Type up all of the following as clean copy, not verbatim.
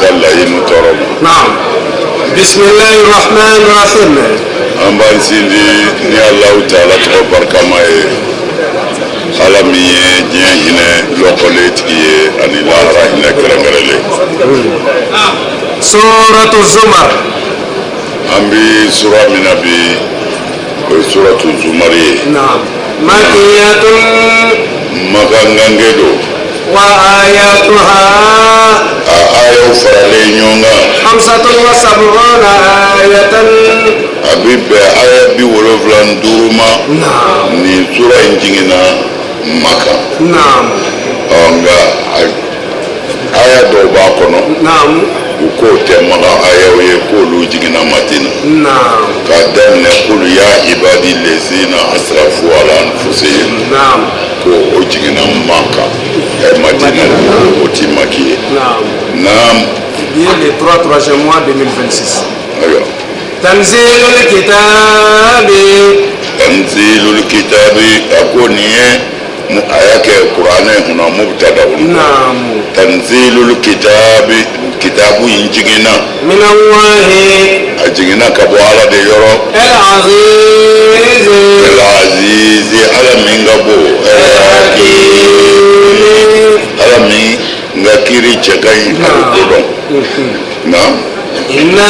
ka laɲini tɔɔrɔ ma. Naam. Bismillahi rahmani rahim. An b'an sindi ni Alahu taala tɔgɔ barikama ye, Ala min ye diɲɛ hinɛ lɔkɔlen tigi ye ani lahara hinɛ kɛrɛnkɛrɛnlen. Suratu Zumar. An bi sura min na bi, o ye suratu Zumari ye. Naam. Makiyatun. Makan gange don. Wa ayatuha. A ayaw faralen ɲɔgɔn kan. Khamsatun wa sab'una ayatan. A bi bɛn aya 75 ma. Naam. Nin sura in jiginna Makan. Naam. Ɔ, nka aya dɔw b'a kɔnɔ. Naam. U k'o tɛ Makan ayaw ye, k'olu jiginna Madina. Naam. K'a daminɛ qul ya ibadi lezina asrafu ala anfusihim. Naam. Ko o jiginna Makan, Madina, o ti maki ye. Naam. Naam. Bi ye le 3 troisième mois 2026. Ayiwa. Tanzilul kitabi. Tanzilul kitabi, a ko nin ye a y'a kɛ kuranɛ kunna mubtada. Naam. Tanzilul kitabi, kitabu in jiginna. Min Allahi. A jiginna ka bɔ Ala de yɔrɔ. El aziz. El azizi, Ala min ka bon, el hakim, Ala min ka kiiri cɛ ka ɲi, a bɛ ko dɔn. Naam. Inna.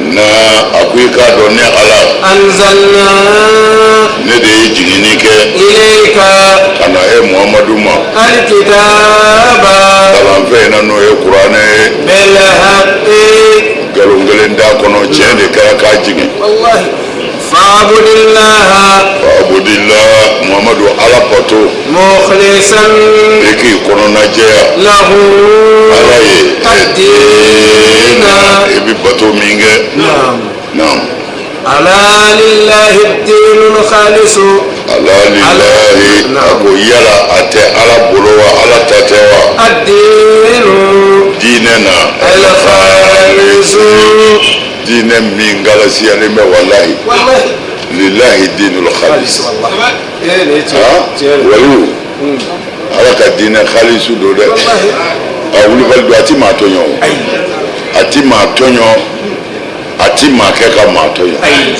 Na, a ko i k'a dɔn, ne Ala, anzalna. Ne de ye jiginni kɛ ilayka. Ka na e Muhamadu ma. Alkitaba. Kalanfɛn in na, n'o ye kuranɛ ye. Bil haqqi. Nkalon kelen t'a kɔnɔ, tiɲɛ de kɛra k'a jigin. Wallahi. Fa'budillaha. Fa'budillah, Muhamadu, Ala bato. Mukhlisan. I k'i kɔnɔna jɛya. Lahu. Ala ye. Ad-dina. I bɛ bato min kɛ. Naam. Naam. Ala lillahi ad-dinul khalisu. Ala lillahi, a ko yala a tɛ Ala bolo wa, Ala ta tɛ wa? Ad-dinu. Diinɛ na. Al khalisu. Diinɛ min galasiyalen bɛ, walahi. Wallahi. Lillahi dinul khalis. Wallahi. Eh, ne tiɲɛ. Ah, Tiɲɛ. waliw, Ala ka diinɛ khalisu don dɛ. Wallahi. A wulibali don, a ti maa tɔɲɔ o. Ayi. A ti maa tɔɲɔ, a ti maa kɛ ka maa tɔɲɔ. Ayi.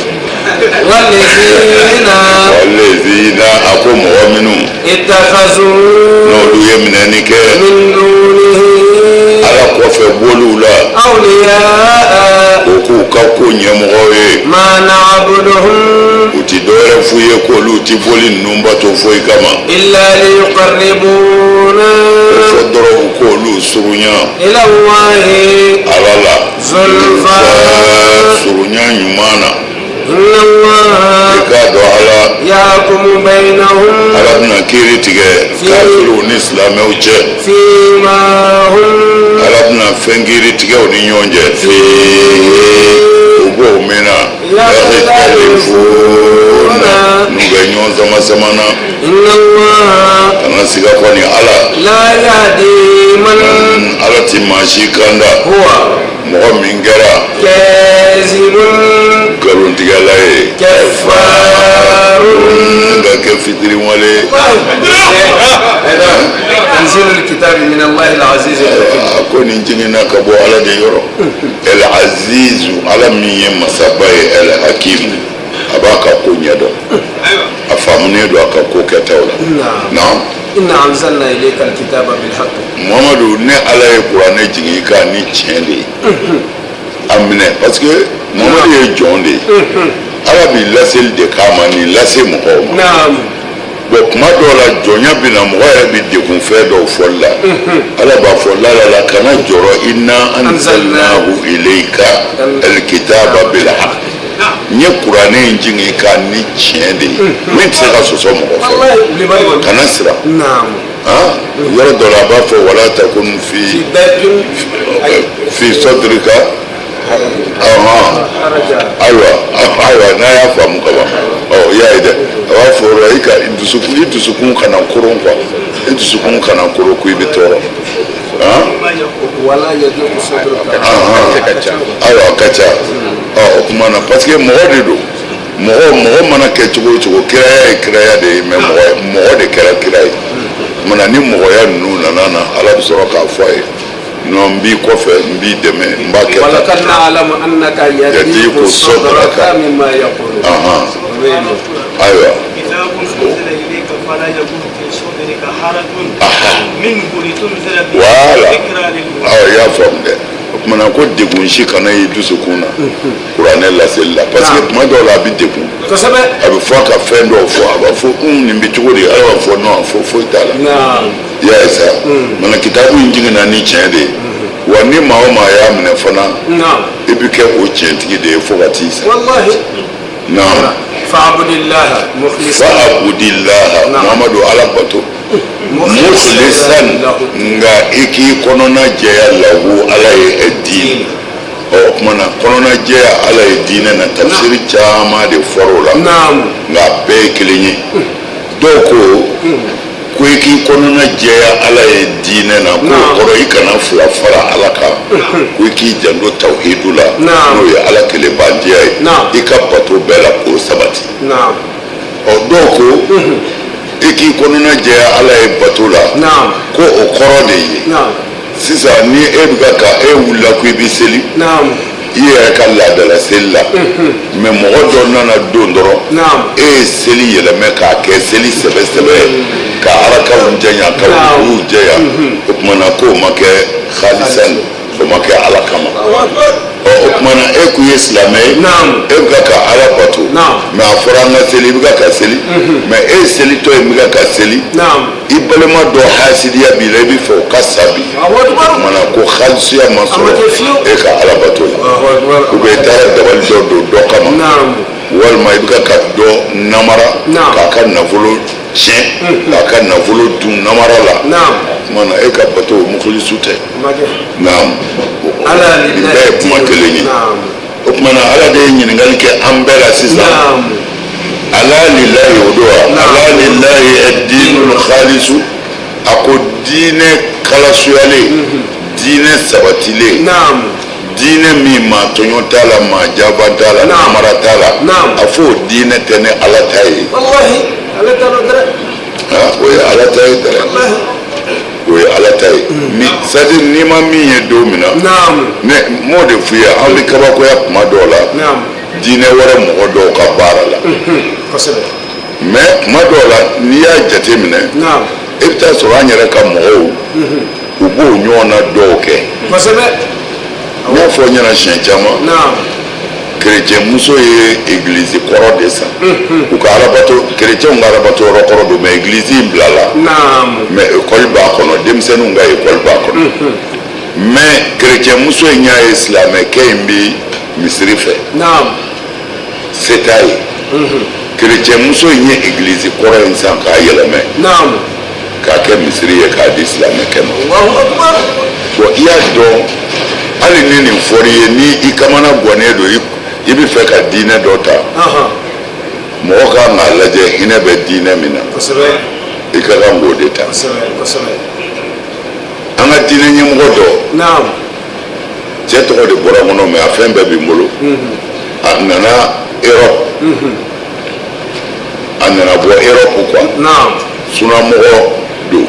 Walezina. Walezina, a ko mɔgɔ minnu ittakhazu. N'olu ye minɛni kɛ. Min dunihi. Ala kɔfɛ boliw la. Awliya. O k'u ka ko ɲɛmɔgɔw ye. Ma na'buduhum. U ti dɔwɛrɛ f'u ye k'olu ti boli ninnu bato foyi kama. Illa liyuqarribuna. O fɔ dɔrɔn, u k'olu surunya. Ila Allahi. Ala la. Zulfa. Surunya ɲuman na. Inna Allaha. I k'a dɔn, Ala. Yahkumu baynahum. Ala bɛna kiiri tigɛ kafiriw ni silamɛw cɛ. Fima hum. Ala bɛna fɛn kiiri tigɛ u ni ɲɔgɔn cɛ u b'o min na, yakhtalifuna, n'u bɛ ɲɔgɔn sama sama na. Inna Allaha. Kana siga kɔni, Ala. La yahdi man. Ala ti maa si kanda. Huwa. Mɔgɔ min kɛra. Kazibun. Nkalontigɛla ye. Kaffarun. Ka kɛ fitiriwale. Tanzilul kitabi min Allahi al-aziz al-hakim. A ko nin jiginna ka bɔ Ala de yɔrɔ, el azizu, Ala min ye masaba ye, el hakim, a b'a ka ko ɲɛdɔn, a faamunen don a ka ko kɛtaw la. Naam. Inna anzalna ilayka al-kitaba bil haqq. Muhamadu, ne Ala ye kuranɛ jigin i kan ni tiɲɛ de ye, a minɛ, parce que Muhamadu ye jɔn de ye, Ala b'i laseli de k'a ma nin lase mɔgɔw ma. Naam. Bon, kuma dɔw la, jɔnya bɛ na, mɔgɔ yɛrɛ bɛ degun fɛn dɔw fɔli la. Ala b'a fɔ la la la, kana jɔrɔ, inna anzalnahu ilayka alkitaba bil haqq, n ye kuranɛ in jigin i kan ni tiɲɛ de ye min tɛ se ka sɔsɔ mɔgɔ fɛ. Wallahi wulibali kɔni. Kana siran. Naam. Han, yɔrɔ dɔ la, a b'a fɔ wala takun fi Dakin. fi sadrika ɔhɔn. Haraja. Ayiwa, ayiwa, n'a y'a faamu ka ban, ɔ, i y'a ye dɛ, a b'a fɔ o la, i ka i dusukun, i dusukun kana koron quoi, i dusukun kana koron ko i bɛ tɔɔrɔ, han. Wala yadiqu sadruka. Ayiwa, a ka ca. Ɔ, o tuma na, parce que mɔgɔ de don, mɔgɔ, mɔgɔ mana kɛ cogo o cogo, kiraya ye kiraya de ye, mais mɔgɔ, mɔgɔ de kɛra kira ye. O tuma na, ni mɔgɔya ninnu nana na, Ala bɛ sɔrɔ k'a fɔ a ye non. n b'i kɔfɛ, n b'i dɛmɛ, n b'a kɛ tan. Walaqad na'lamu annaka yadiqu sadraka mimma yaqulun. Ahan. O bɛ yen nɔ. Ayiwa. كتاب أنزل إليك فلا يكون في صدرك حرج منه لتنذر به Voilà. ذكرى للمؤمنين. Awɔ, i y'a faamu dɛ. O tuma na ko degun si kana y'i dusukun na kuranɛ laseli la, parce que tuma dɔw la a bɛ degun. Kosɛbɛ. A bɛ fɔ ka fɛn dɔw fɔ, a b'a fɔ un nin bɛ cogo di? Ala b'a fɔ non, a fɔ foyi t'a la. Naam. I y'a ye sa, mana kitabu in jiginna ni tiɲɛ de ye wa, ni maa o maa y'a minɛ fana, Naam. i bɛ kɛ o tiɲɛtigi de ye fo ka t'i sa. Wallahi. Naam. Fa'budillaha mukhlisan. Fa'budillaha. Naam. Muhamadu, Ala bato, mukhlisan, lahu. Nka i k'i kɔnɔna jɛya, lahu, Ala ye, ɛ diin. Ɔ, o tuma na kɔnɔna jɛya Ala ye diinɛ na, tafsiri caman de fɔra o la. Naam. Nka a bɛɛ ye kelen ye. Dɔw ko ko i k'i kɔnɔna jɛya Ala ye diinɛ na, k'o Naam. kɔrɔ i kana fila fara Ala kan, ko i k'i janto tawhidu la, Naam. n'o ye Ala kelenbantiya ye, Naam. i ka bato bɛɛ la k'o sabati. Naam. Ɔ, dɔw ko i k'i kɔnɔna jɛya Ala ye bato la, Naam. ko o kɔrɔ de ye Naam. sisan ni e bɛ ka e wulila ko i bɛ seli Naam. i yɛrɛ ka laadala seli la, mais mɔgɔ dɔ nana don dɔrɔn, Naam. e ye seli yɛlɛmɛ k'a kɛ seli sɛbɛ sɛbɛ ye, ka arakaw jɛya, ka Naam. wuruw jɛya, o tuma na k'o ma kɛ khalisan, o ma kɛ Ala kama. Ɔ, o tuma na e kun ye silamɛ ye, Naam. e bɛ ka Ala bato, Naam. mais a fɔra an ka seli, i bɛ ka seli, mais e selitɔ in bɛ ka seli, Naam. i balima dɔ hasidiya b'i la, i bɛ fɛ o ka sa bi. Allahu akbar. O tuma na ko khalisiya ma A ma kɛ sɔrɔ fiyewu. e ka Ala bato la. Allahu akbar. Ou bien i taara dabali dɔ don dɔ kama, Naam. walima i bɛ ka dɔ namara, Naam. k'a ka nafolo tiɲɛ, k'a ka nafolo dun namara la. Naam. O tuma na e ka bato mukhlisu tɛ. A ma kɛ. Naam. Ala Nin lillahi bɛɛ ye kuma kelen ye. Naam. O tuma na Ala de ye ɲininkali kɛ an bɛɛ la sisan. Naam. Ala lillahi, o don wa? Naam. Ala lillahi ad-dinul khalisu, a ko diinɛ kalasuyalen, diinɛ sabatilen, Naam. diinɛ min maa tɔɲɔ t'a la, maa jaban t'a la, Naam. namara t'a la, Naam. a fɔ o diinɛ tɛ ni Ala ta ye. Wallahi. Ale t'a dɔn dɛ. Ah, o ye Ala ta ye dɛ. Wallahi. O ye Ala ta ye ni, c'est à dire n'i ma min ye don min na, Naam. ne m'o de f'i ye, an bɛ kabakoya kuma dɔw la Naam. diinɛ wɛrɛ mɔgɔ dɔw ka baara la, Kosɛbɛ. mais kuma dɔw la, n'i y'a jateminɛ, Naam. i bɛ taa sɔrɔ an yɛrɛ ka mɔgɔw, u b'o ɲɔgɔn na dɔw kɛ. Kosɛbɛ. N y'a fɔ n ɲɛna siɲɛ caman, Naam. kerecɛn muso ye egilizi kɔrɔ de san, u ka alabato, kerecɛnw ka alabato yɔrɔ kɔrɔ don, mais egilizi in bilala, Naam. mais ekɔli b'a kɔnɔ, denmisɛnninw ka ekɔli b'a kɔnɔ. Mais kerecɛn muso in y'a ye silamɛkɛ in bi misiri fɛ, Naam. se t'a ye. Kerecɛn muso in ye egilizi kɔrɔ in san k'a yɛlɛmɛ Naam. k'a kɛ misiri ye k'a di silamɛkɛ ma. Allahu akbar. Bon, i y'a dɔn, hali ni nin fɔr'i ye, ni i kamana gannen don, i bɛ fɛ ka diinɛ dɔ ta, Ahan. mɔgɔ kan k'a lajɛ hinɛ bɛ diinɛ min na, Kosɛbɛ. i ka kan k'o de ta. Kosɛbɛ. Kosɛbɛ. An ka diinɛ ɲɛmɔgɔ dɔ, Naam. cɛ tɔgɔ de bɔra n kɔnɔ, mais a fɛn bɛɛ b'i bolo, a nana Europe, a nana bɔ Europe quoi. Naam. Sunamɔgɔ don.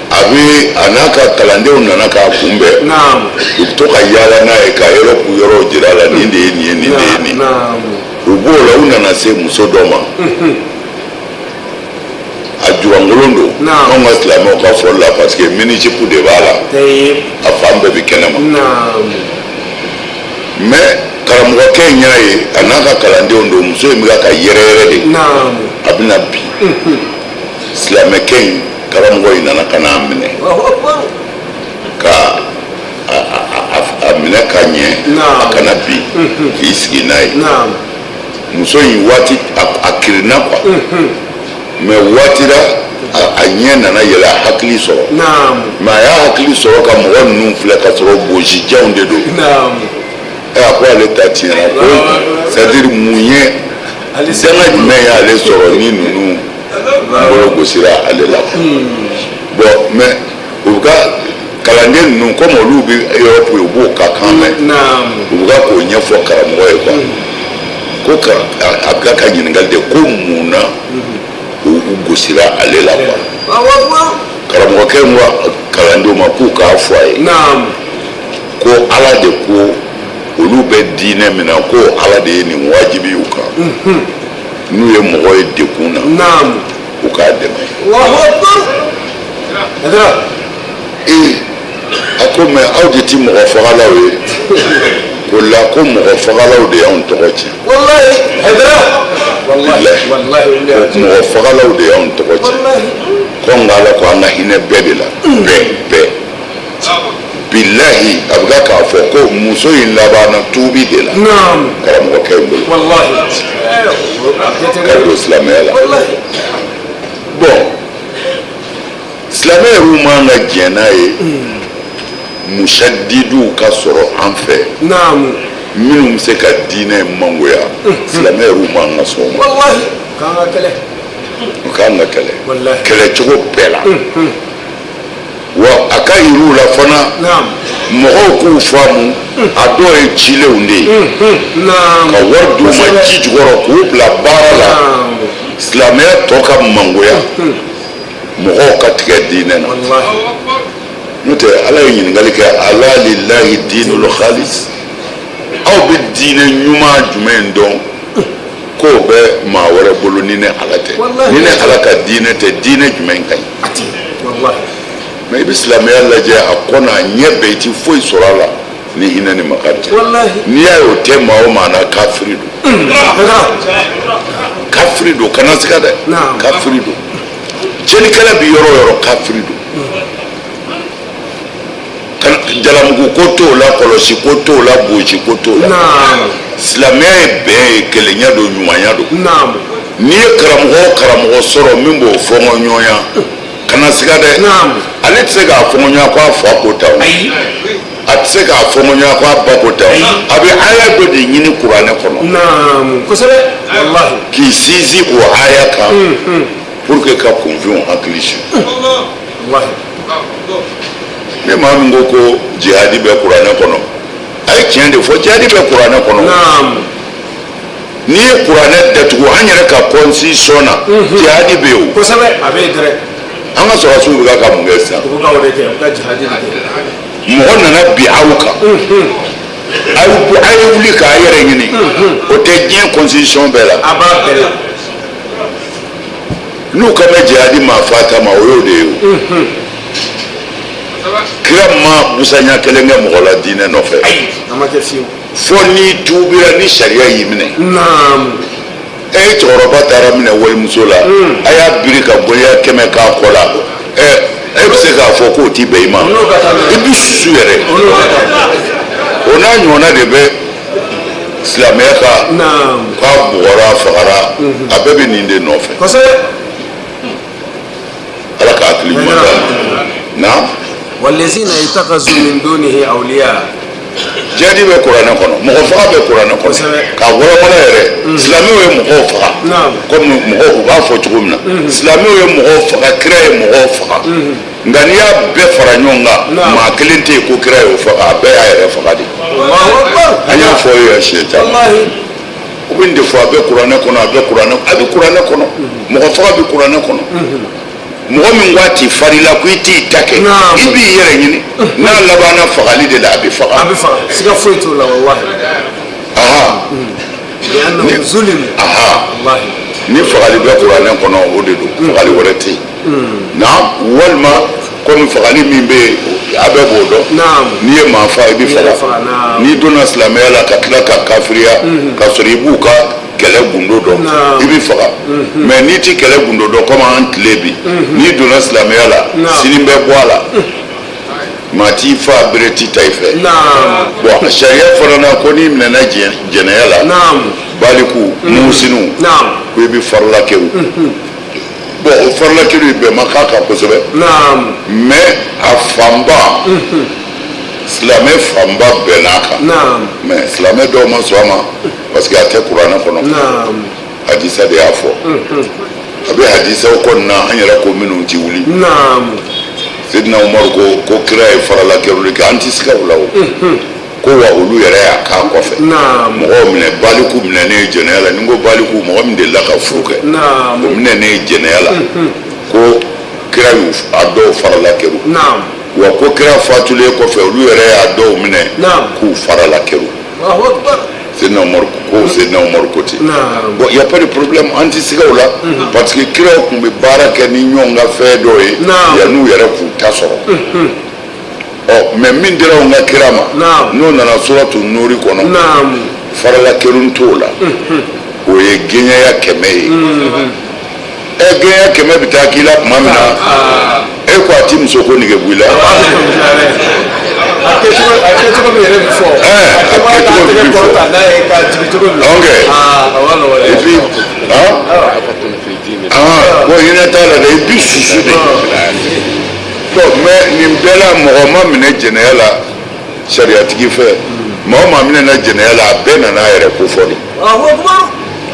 A bɛ a n'a ka kalandenw nana k'a kunbɛn. Naam. U bɛ to ka yaala n'a ye ka Europe yɔrɔw jira a la, nin de ye nin ye, nin de ye nin. Naam. U b'o la, u nana se muso dɔ ma, a jurankolon don. Naam. Anw ka silamɛw ka fɔli la, parce que mini-jupe de b'a la, Tayyib. a fan bɛɛ bɛ kɛnɛma. Naam. Mais karamɔgɔkɛ in y'a ye, a n'a ka kalandenw don, muso in bɛ ka yɛrɛ yɛrɛ de, Naam. a bɛna bin. Silamɛkɛ in karamɔgɔ in nana ka n'a minɛ, Allahu akbar. ka a minɛ ka ɲɛ, Naam. a kana bin, k'i sigi n'a ye. Naam. Muso in waati a kirinna quoi, mais waati la a ɲɛ nana yɛlɛ, a hakili sɔrɔ. Naam. Mais a y'a hakili sɔrɔ ka mɔgɔ ninnu filɛ ka sɔrɔ bosijanw de don. Naam. Ɛ, a ko ale ta tiɲɛna, ko c'est à dire mun ye, Ale danga jumɛn y'ale sɔrɔ ni ninnu bolo gosira ale la? Bon, mais u bɛ ka kalanden ninnu, comme olu bɛ Europe ye, u b'o ka kan mɛn. Naam. U bɛ ka k'o ɲɛfɔ karamɔgɔ ye quoi, ko a bɛ ka ɲininkali de ko mun na u gosira ale la quoi. Allahu akbar. Karamɔgɔkɛ in ko kalandenw ma k'u k'a fɔ a ye ko Ala de ko olu bɛ diinɛ min na, ko Ala de ye nin wajibi u kan, n'u ye mɔgɔ ye degun na, u k'a dɛmɛ. Ee, a ko mais aw de ti mɔgɔ fagalaw ye? Ko la, ko mɔgɔ fagalaw de y'anw tɔgɔ tiɲɛ. Mɔgɔ fagalaw de y'anw tɔgɔ tiɲɛ. Ko nka Ala ko an ka hinɛ bɛɛ de la, bɛɛ bɛɛ. Bilahi, a bɛ ka k'a fɔ ko muso in labanna tuubi de la karamɔgɔkɛ in bolo ka don silamɛya la. Bon, silamɛ yɛrɛw man ka jɛn n'a ye musadidiw ka sɔrɔ an fɛ minnu bɛ se ka diinɛ in mangoya. Silamɛ yɛrɛw man ka sɔn o ma. U k'an ka kɛlɛ kɛlɛcogo bɛɛ la. Wa a ka yir'u la fana, mɔgɔw k'u faamu, a dɔw ye cilenw de ye ka wari d'u ma ji jukɔrɔ k'u bila baara la, silamɛya tɔ ka mangoya, mɔgɔw ka tigɛ diinɛ na. N'o tɛ, Ala ye ɲininkali kɛ: ala lillahi dinul khalis, aw bɛ diinɛ ɲuman jumɛn dɔn k'o bɛ maa wɛrɛ bolo ni ne Ala tɛ? Ni ne Ala ka diinɛ tɛ, diinɛ jumɛn ka ɲi? Mais i bɛ silamɛya lajɛ, a kɔ n'a ɲɛ bɛɛ, i ti foyi sɔrɔ a la ni hinɛ ni makari tɛ. N'i y'a ye o tɛ maa o maa na, kafiri don, kafiri don. Kana siga dɛ, kafiri don. Tiɲɛnikɛla bi yɔrɔ o yɔrɔ, kafiri don. Jalamugu ko t'o la, kɔlɔsi ko t'o la, bosi ko t'o la. Silamɛya ye bɛn ye, kelenya don, ɲumanya don. N'i ye karamɔgɔ o karamɔgɔ sɔrɔ min b'o fɔnkɔɲɔgɔnya, kana siga dɛ, ale tɛ se k'a fɔnkɔɲɔgɔnya ko a fa ko tan o, a tɛ se k'a fɔnkɔɲɔgɔnya ko a ba ko tan o. A bɛ aya dɔ de ɲini kuranɛ kɔnɔ k'i sinsin o aya kan pour que ka kunfinw hakili sigi. Ni maa min ko ko jihadi bɛ kuranɛ kɔnɔ, a ye tiɲɛ de fɔ, jihadi bɛ kuranɛ kɔnɔ. N'i ye kuranɛ datugu, an yɛrɛ ka constitution na, jihadi bɛ yen o. Kosɛbɛ, a bɛ yen dɛrɛ. An ka sɔrɔdasiw bɛ ka mun kɛ sisan? U bɛ ka o de kɛ, u bɛ ka jihadi de kɛ. Mɔgɔ nana bin aw kan, a ye wuli k'a yɛrɛ ɲini, o tɛ diɲɛ constitution bɛɛ la? A b'a bɛɛ la. N'u kan bɛ jihadi maa fa ta ma, o y'o de ye o. Kira ma busanya kelen kɛ mɔgɔ la diinɛ nɔfɛ. Ayi, a ma kɛ fiyewu. Fo n'i tuubira, ni sariya y'i minɛ. E ye cɛkɔrɔba taara minɛ walimuso la, a y'a biri ka bɔnya 100 k'a kɔ la, ɛ, e bɛ se k'a fɔ k'o ti bɛn i ma? I bi susu yɛrɛ. O n'a ɲɔgɔnna de bɛ silamɛya ka k'a bugɔra, a fagara, a bɛɛ bɛ nin de nɔfɛ. Ala ka hakili ɲuman d'a ma. Naam. Walazina itakazu min dunihi awliya. Jihadi bɛ kuranɛ kɔnɔ, mɔgɔ faga bɛ kuranɛ kɔnɔ k'a walawala yɛrɛ. Silamɛw ye mɔgɔw faga komi mɔgɔw u b'a fɔ cogo min na, silamɛw ye mɔgɔw faga, kira ye mɔgɔw faga. Nka n'i y'a bɛɛ fara ɲɔgɔn kan, maa kelen tɛ yen ko kira y'o faga, a bɛɛ y'a yɛrɛ faga de. An y'a fɔ ye siɲɛ caman, u bɛ nin de fɔ: a bɛ kuranɛ kɔnɔ, a bɛ kuranɛ, a bɛ kuranɛ kɔnɔ, mɔgɔ faga bɛ kuranɛ kɔnɔ. Mɔgɔ min ko a t'i fari la, ko i t'i ta kɛ, i b'i yɛrɛ ɲini, n'a labanna fagali de la, a bɛ faga. A bɛ faga, siga foyi t'o la, walahi. Aha. Ni fagali bɛ kuranɛ kɔnɔ, o de don, fagali wɛrɛ tɛ yen. Naam, walima komi fagali min bɛ yen, a bɛɛ b'o dɔn. N'i ye maa fa, i bɛ faga. N'i donna silamɛya la ka tila ka kafiriya ka sɔrɔ i b'u ka kɛlɛ gundo dɔn, i bɛ faga. Mais n'i ti kɛlɛ gundo dɔn, komi an tile bi, n'i donna silamɛya la, sini bɛ bɔ a la, maa t'i fa, bere t'i ta i fɛ. Bon, sariya fana na ko n'i minɛna jɛnɛya la, baliku musiniw, ko i bɛ farila kɛw. Bon, o farila kɛw bɛn ma k'a kan kosɛbɛ, mais a fanba, silamɛ fanba bɛnn'a kan. Mais silamɛ dɔw ma sɔn a ma parce que a tɛ kuranɛ kɔnɔ, hadisa de y'a fɔ. A bɛ hadisaw kɔnɔna, an yɛrɛ ko minnu ti wuli. Seydina Umaru ko ko kira ye farala kɛruli kɛ, an ti siga o la o. Ko wa olu yɛrɛ y'a k'a kɔfɛ. Mɔgɔw minɛ, baliku minɛ ne ye jɛnɛya la. Ni n ko baliku, mɔgɔ min delila ka furu kɛ, o minɛ ne ye jɛnɛya la, ko kira y'u a dɔw farala keru. Wa ko kira fatulen kɔfɛ, olu yɛrɛ y'a dɔw minɛ k'u farala keru. Allahu akbar. Seydina Umaru ko, Seydina Umaru ko ten. Bon, y a pas de problème, an tɛ siga o la, parce que kiraw tun bɛ baara kɛ ni ɲɔgɔn ka fɛn dɔw ye yan'u yɛrɛ k'u ta sɔrɔ. Ɔ, mais min dira anw ka kira ma, n'o nana suratu Nuri kɔnɔ, farala kerun t'o la, o ye gɛɲɛya 100 ye. Ɛ, gɛɲɛ 100 bɛ taa k'i la tuma min na, e ko a ti muso ko nege bɔ i la. A kɛcogo min yɛrɛ bɛ fɔ. A a kɛcogo kɛcogo min bɛ fɔ. Kɔrɔta n'a ye ka jigin cogo min. Ok. Aa, a ma nɔgɔn dɛ. Et puis, ah ah, bon, hinɛ t'a la dɛ, i bi susu de. Bon, mais nin bɛɛ la, mɔgɔ ma minɛ jɛnɛya la sariyatigi fɛ. Maa o maa minɛna jɛnɛya la, a bɛɛ nana a yɛrɛ ko fɔ de. Allahu akbar.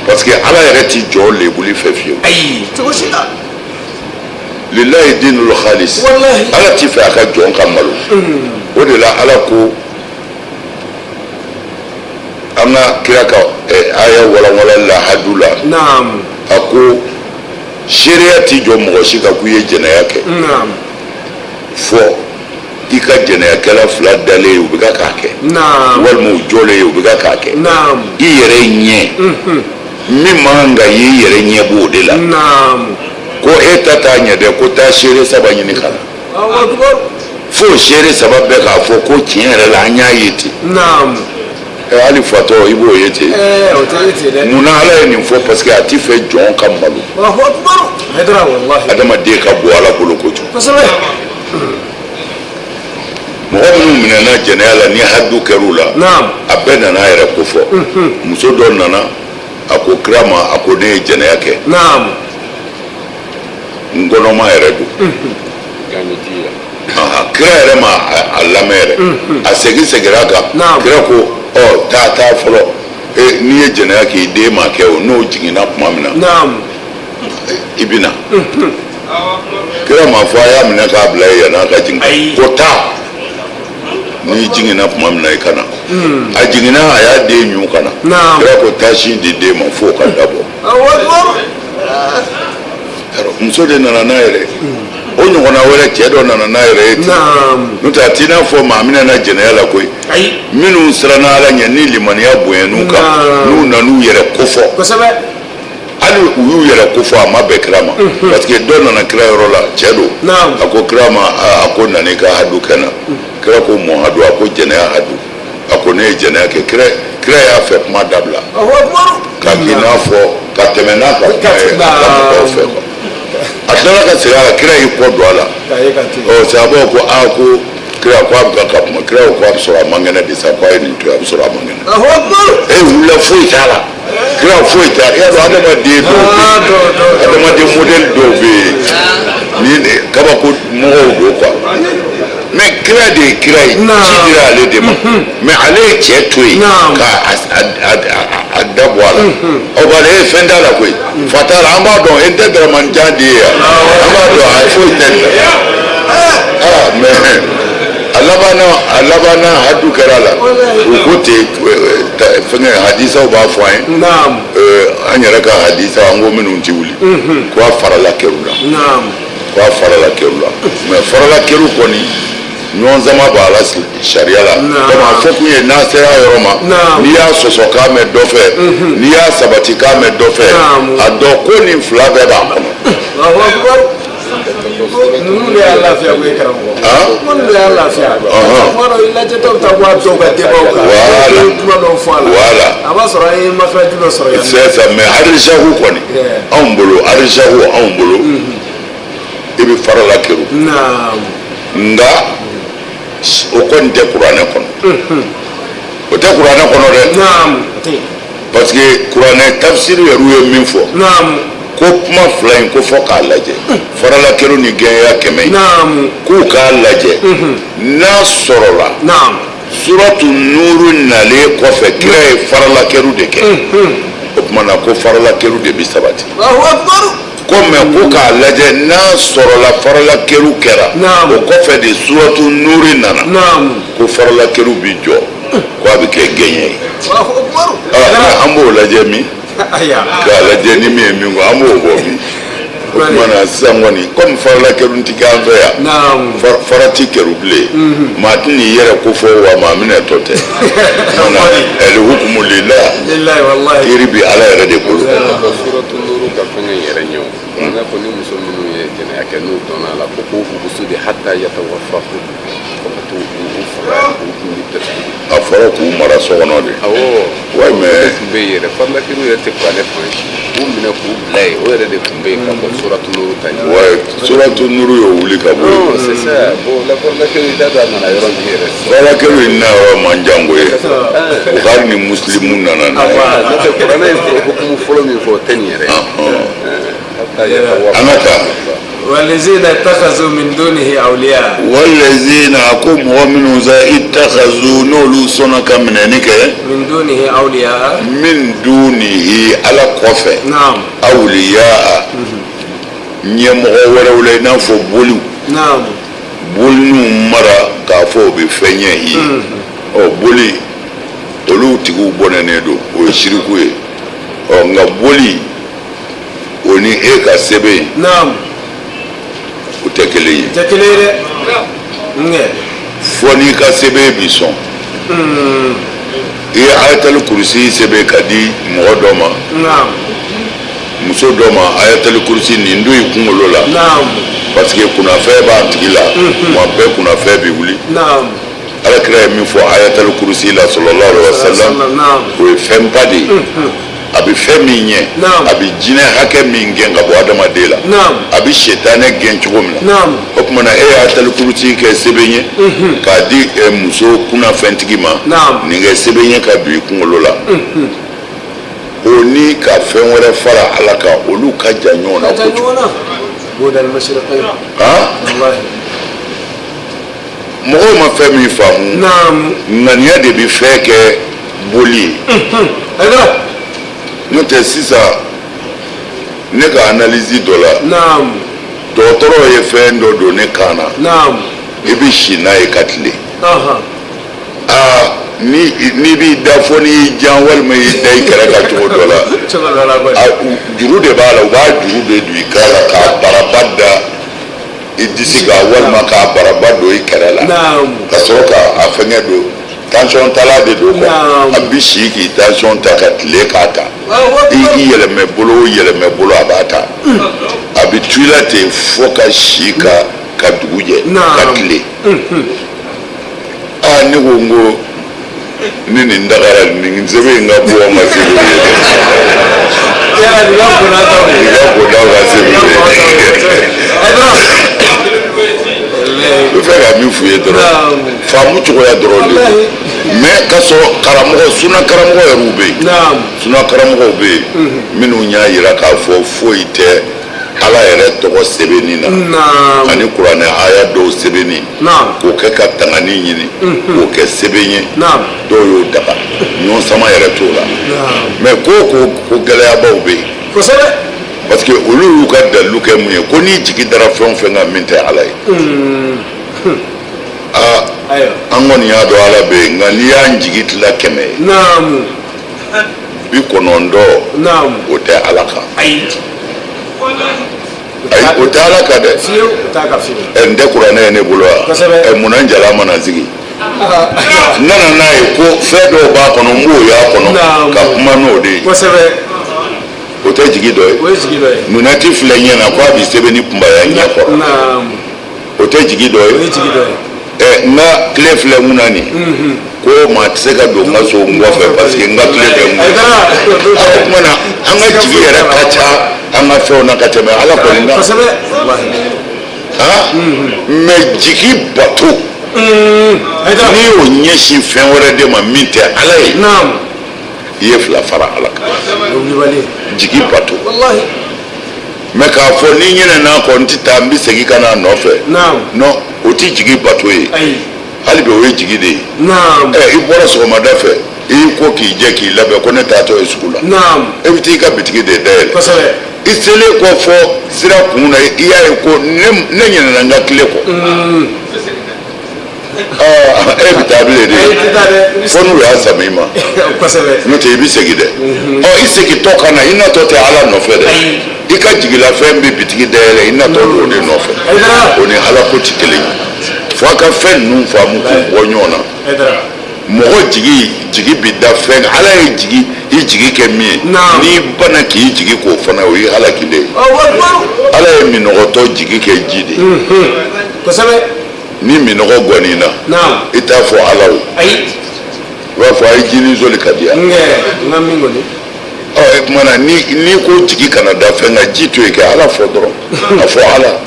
Parce que Ala yɛrɛ ti jɔ lebuli fɛ fiyewu. Ayi, cogo si la. Lillahi dinul khalis. Wallahi. Ala ti fɛ a ka jɔn ka malo. O de la, Ala ko an ka kira ka aya walanwalan la hadu la, a ko seereya ti jɔ mɔgɔ si kan k'u ye jɛnɛya kɛ fɔ i ka jɛnɛyakɛla fila dalen ye, u bɛ ka k'a kɛ, walima u jɔlen ye, u bɛ ka k'a kɛ. I yɛrɛ ɲɛ, min man kan ka ye, i yɛrɛ ɲɛ b'o de la. Ko e ta t'a ɲɛ dɛ, ko taa seere saba ɲini ka na. Allahu akbar. Fo seere saba bɛɛ k'a fɔ ko tiɲɛ yɛrɛ la, an y'a ye ten. Ɛ, hali fatɔ, i b'o ye ten. Ɛɛ, o tɛ ye ten dɛ. Munna Ala ye nin fɔ? Parce que a ti fɛ jɔn ka malo. Allahu akbar. Hayidara, wallahi. Adamaden ka bon Ala bolo kojugu. Kosɛbɛ. Mɔgɔ minnu minɛna jɛnɛya la, ni hadu kɛr'u la, a bɛɛ nana a yɛrɛ ko fɔ. Muso dɔ nana, a ko kira ma, a ko ne ye jɛnɛya kɛ, n kɔnɔma yɛrɛ don. Ahan, kira yɛrɛ ma a lamɛn yɛrɛ, a segin seginna a kan. Kira ko ɔ, taa, taa fɔlɔ. E, n'i ye jɛnɛya k'i den ma kɛ o, n'o jiginna tuma min na, i bɛ na. Kira ma fɔ a y'a minɛ k'a bila yen yann'a ka jigin. Ayi. Ko taa, n'i jiginna tuma min na, i ka na. A jiginna, a y'a den ɲun ka na. Kira ko taa sin di den ma f'o ka dabɔ. Allahu akbar. Yarɔ, muso de nana n'a yɛrɛ ye. O ɲɔgɔnna wɛrɛ, cɛ dɔ nana n'a yɛrɛ ye ten. N'o tɛ, a t'i n'a fɔ maa minɛna jɛnɛya la koyi. Ayi. Minnu siranna Ala ɲɛ, ni limaniya bonyɛn'u kan, n'u nan'u yɛrɛ kofɔ, hali u y'u yɛrɛ kofɔ, a ma bɛn kira ma. Parce que dɔ nana kira yɔrɔ la, cɛ don. A ko kira ma, a ko nana i ka hadu kɛ n na. Kira ko mun hadu? A ko jɛnɛya hadu. A ko ne ye jɛnɛya kɛ. Kira y'a fɛ kuma dabila Allahu akbar. ka k'i n'a fɔ ka tɛmɛ n'a ka kuma ye a ka mɔgɔw fɛ quoi. A tilala ka segin a kan, kira y'i kɔ don a la. K'a ye ka ten. Ɔ, sahabaw ko aa, ko kira ko a bɛ ka kuma. Kira ko a bɛ sɔrɔ a man kɛnɛ de sa, ko a ye nin to yen, a bɛ sɔrɔ a man kɛnɛ. Allahu akbar. E wulila, foyi t'a la, kira foyi t'a la. I y'a dɔn, adamaden dɔw bɛ Ah, yen, dɔw, dɔw, dɔw. adamaden modèle dɔw bɛ yen, ni kabako mɔgɔw don quoi. Mais kira de ye kira ye. Ci dira ale de ma, mais ale ye cɛ to yen ka a da bɔ a la. O b'a la, e fɛn t'a la koyi, fa t'a la, an b'a dɔn, e tɛ Daramani jan de ye yan, an b'a dɔn, a foyi tɛ nin na. Ah, mais a labanna, a labanna, hadu kɛra a la. U ko ten, fɛngɛ hadisaw b'a fɔ an ye. An yɛrɛ ka hadisa, an ko minnu ti wuli, ko a farala kɛr'u la. Ko a farala kɛr'u la, mais farala kɛr'u kɔni, ɲɔgɔn sama b'a la sariya la. Komi a fɔ kun ye, n'a sera a yɔrɔ ma, n'i y'a sɔsɔ k'a mɛn dɔ fɛ, n'i y'a sabati k'a mɛn dɔ fɛ, a dɔn ko nin fila bɛɛ b'a kɔnɔ. Allahu akbar. Ninnu de y'a lafiya koyi, karamɔgɔ. Ninnu de y'a lafiya. Kuma dɔ, i lajɛtɔ bɛ taa bɔ a dɔw ka débatw kan. Voilà. I ye kuma dɔw fɔ a la. Voilà. A b'a sɔrɔ an ye makaraju dɔ sɔrɔ yan. C'est ça, mais arisahu kɔni, anw bolo, arisahu anw bolo, i bɛ farala kɛr'u. Nka o kɔni tɛ kuranɛ kɔnɔ, o tɛ kuranɛ kɔnɔ dɛ. Parce que kuranɛ tafsiri yɛrɛ ye min fɔ, ko kuma fila in, ko fɔ k'a lajɛ, farala kɛr'u ni gɛɲɛya 100 ye, k'u k'a lajɛ n'a sɔrɔla suratu Nuru nalen kɔfɛ, kira ye farala kɛr'u de kɛ. O tuma na, ko farala kɛr'u de bi sabati. Allahu akbar. Ko mais ko k'a lajɛ n'a sɔrɔla farala kɛr'u kɛra, o kɔfɛ de suratu Nuru nana, ko farala kɛr'u bi jɔ, ko a bɛ kɛ gɛɲɛ ye. Allahu akbar. Ah, mais an b'o lajɛ min? Ayiwa. K'a lajɛ ni min ye min ko, an b'o bɔ min? O tuma na sisan kɔni, komi farala kɛrun ti kɛ an fɛ yan, farati kɛru bilen, maa tɛ n'i yɛrɛ ko fɔ wa maa minɛtɔ tɛ. Ɛli hukumu lillah, kiiri bi Ala yɛrɛ de bolo. Suratu Nuru ka fɛngɛ in yɛrɛ ɲɛ o n'a fɔ ni muso minnu ye jɛnɛya kɛ, n'u dɔnna a la, ko k'u hubusu de hatta yatawaffahu, fo ka t'u u faga, u tun bɛ datugu. A fɔra k'u mara so kɔnɔ de. Awɔ. Ouais, O mais de tun bɛ yen yɛrɛ, farilakiriw yɛrɛ tɛ kuranɛ fan si, k'u minɛ k'u bila yen, o yɛrɛ de tun bɛ yen ka bɔ Suratu Nuru ta ɲɛ. Ouais, Suratu Nuru y'o wuli ka bɔ yen. Non, c'est ça. Bon, la farilakiriw, i t'a dɔn a nana yɔrɔ min yɛrɛ. Farilakiriw in na yɔrɔ man jan koyi, Bukhari ni Muslimu nana n'a ye. N'o tɛ, kuranɛ ye hukumu fɔlɔ min fɔ, o tɛ nin yɛrɛ ye. Hatta yatawaffahu. An ka taa. Walazina ittakhadhu min dunihi awliya. Walazina, a ko mɔgɔ minnu sa, ittakhazu, n'olu sɔnna ka minɛni kɛ, min dunihi awliya. Min dunihi, Ala kɔfɛ, awliya, ɲɛmɔgɔ wɛrɛw la, i n'a fɔ boliw, boliniw mara k'a fɔ o bɛ fɛn ɲɛ i ye. Ɔ, boli olu tigiw bɔnɛnen don, o ye siriku ye. Ɔ, nka boli o ni e ka sɛbɛn, o tɛ kelen ye. Tɛ kelen ye dɛ, nkɛ. Fɔ n'i ka sɛbɛn bi sɔn, i ye Ayatali Kurusi sɛbɛn ka di mɔgɔ dɔ ma, muso dɔ ma, Ayatali Kurusi nin don i kunkolo la, parce que kunnafɛn b'a tigi la, tuma bɛɛ kunnafɛn bɛ wuli. Ala kira ye min fɔ Ayatali Kurusi la, sallallahu alaihi wasallam, o ye fɛnba de ye. A bɛ fɛn min ɲɛ, a bɛ jinɛ hakɛ min gɛn ka bɔ adamaden la, a bɛ sitanɛ gɛn cogo min na. O tuma na, e ye Ayatali Kurusi kɛ sɛbɛn ye k'a di muso kunnafɛntigi ma, nin kɛ sɛbɛn ye ka don i kunkolo la, o ni ka fɛn wɛrɛ fara Ala kan, olu ka jan ɲɔgɔn na Ka jan kojugu. ɲɔgɔn na. Bodal mashriqayn. Han. Wallahi. Mɔgɔw ma fɛn min faamu, ŋaniya de bɛ fɛn kɛ boli ye. Ayiwa. N'o tɛ, sisan ne ka analyse dɔ la, dɔgɔtɔrɔ ye fɛn dɔ don ne kan na, i bɛ si n'a ye ka tile. Aa, ni n'i b'i da, fɔ n'i y'i jan walima i y'i da i kɛrɛ kan cogo dɔ la. Cogo dɔ la kɔni. A, juru de b'a la, u b'a juru de don i kan la k'a baraba da i disi kan walima k'a baraba don i kɛrɛ la, ka sɔrɔ ka a fɛngɛ don, tension tala de don quoi. A bɛ si k'i tension ta ka tile k'a ta, i yɛlɛmɛ bolo o yɛlɛmɛ bolo, a b'a ta, a bɛ tu i la ten fo ka si ka dugu jɛ, ka tile. Aa, ne ko n ko ni nin dagara, nin sɛbɛn in ka bɔ an ka sɛbɛn ye dɛ. Yala nin ka bon n'a taw ye. Nin ka bon n'aw ka sɛbɛn ye. N bɛ fɛ ka min f'u ye dɔrɔn, faamu cogoya dɔrɔn de don. Mais ka sɔrɔ karamɔgɔ, suna karamɔgɔ yɛrɛw bɛ yen, suna karamɔgɔw bɛ yen minnu y'a yira k'a fɔ foyi tɛ Ala yɛrɛ tɔgɔ sɛbɛnni na ani kuranɛ aya dɔw sɛbɛnni, k'o kɛ ka tangani ɲini, k'o kɛ sɛbɛn ye. Dɔw y'o daga, ɲɔgɔn sama yɛrɛ t'o la. Mais ko ko gɛlɛyabaw bɛ yen. Parce que olu y'u ka dalilu kɛ mun ye? Ko n'i jigi dara fɛn o fɛn kan min tɛ Ala ye, aa, an kɔni y'a dɔn Ala bɛ yen, nka n'i y'an jigi tila 100 ye, 90, o tɛ Ala kan. Ayi. Ayi, o tɛ Ala kan dɛ. Fiyewu, o t'a kan fiyewu. Ɛ, n tɛ kuranɛ ye ne bolo wa? Ɛ, munna n jala mana sigi, n nana n'a ye ko fɛn dɔw b'a kɔnɔ, n b'o y'a kɔnɔ ka kuma n'o de ye. O tɛ jigi dɔ ye? O ye jigi dɔ ye. Lunette filɛ ɲɛ na ko a bɛ sɛbɛnni kunbaya ɲɛ kɔrɔ, o tɛ jigi dɔ O ye? ye jigi dɔ ye. Ɛ, n ka tile filɛ mun na nin, ko maa tɛ se ka don n ka so n kɔfɛ parce que n ka tile bɛ n kun. O tuma na, an ka jigi yɛrɛ ka ca an ka fɛnw na ka tɛmɛ Ala kɔni kan. Han, mais jigi bato, n'i y'o ɲɛsin fɛn wɛrɛ de ma min tɛ Ala ye, i ye fila fara Ala kan. Jigi bato. Mais k'a fɔ ni ɲinɛna kɔ, n tɛ taa, n bɛ segin ka na a nɔfɛ, non, o tɛ jigi bato ye. Hali bi o ye jigi de ye. Ɛ, i bɔra sɔgɔmada fɛ, i y'i ko k'i jɛ k'i labɛn ko ne taatɔ ye sugu la, e bɛ t'i ka bitigi de dayɛlɛ. I selen kɔ fɔ sira kun na, i y'a ye ko ne ɲinɛna n ka tile kɔ. E bɛ taa bilen de, fo n'u y'a sama i ma, n'o tɛ i bɛ segin dɛ. Ɔ, i segintɔ ka na, i natɔ tɛ Ala nɔfɛ dɛ. I ka jigilafɛn bɛ bitigi dayɛlɛ, i natɔ don o de nɔfɛ. O ni Ala ko tɛ kelen ye. Fo a ka fɛn ninnu faamu k'u bɔ ɲɔgɔn na. Mɔgɔ jigi bi da fɛn, Ala ye jigi i jigi kɛ min ye, n'i banna k'i jigi k'o fana, o y'i halakilen ye. Ala ye minɔgɔtɔ jigi kɛ ji de ye. Kosɛbɛ. Ni minɔgɔ gɔn'i na, i t'a fɔ Ala o. Ayi. I b'a fɔ a ye ji ni zoli ka di yan. N ka min kɔni. Ɔ, o tuma na n'i ko jigi kana da fɛn kan, ji to yen kɛ Ala fɔ dɔrɔn, a fɔ Ala.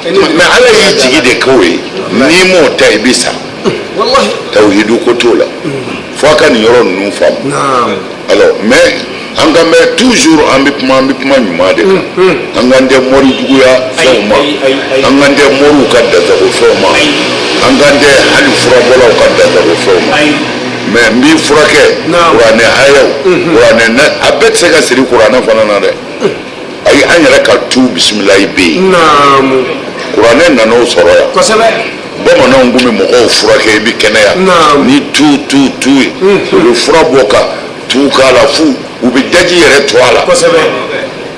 Mais Ala y'i jigi de k'o ye, n'i m'o ta i bɛ sa. Tawhidu ko t'o la. Fo a ka nin yɔrɔ ninnu faamu. Alors, mais an kan bɛ toujours, an bɛ kuma, an bɛ kuma ɲuman de kan. An kan tɛ mori juguya fɛnw ma, an kan tɛ moriw ka dansago fɛnw ma, an kan tɛ hali furabɔlaw ka dansago fɛnw ma. Mais n b'i furakɛ kuranɛ ayaw, kuranɛ na, a bɛɛ tɛ se ka siri kuranɛ fana na dɛ. Ayi, an yɛrɛ ka tu bisimilayi bɛ yen. Kuranɛ nana o sɔrɔ yan. Kosɛbɛ. Bamananw tun bɛ mɔgɔw furakɛ, i bɛ kɛnɛya ni tu tu tu ye. U bɛ fura bɔ ka tu k'a la, fu u bɛ daji yɛrɛ to a la. Kosɛbɛ.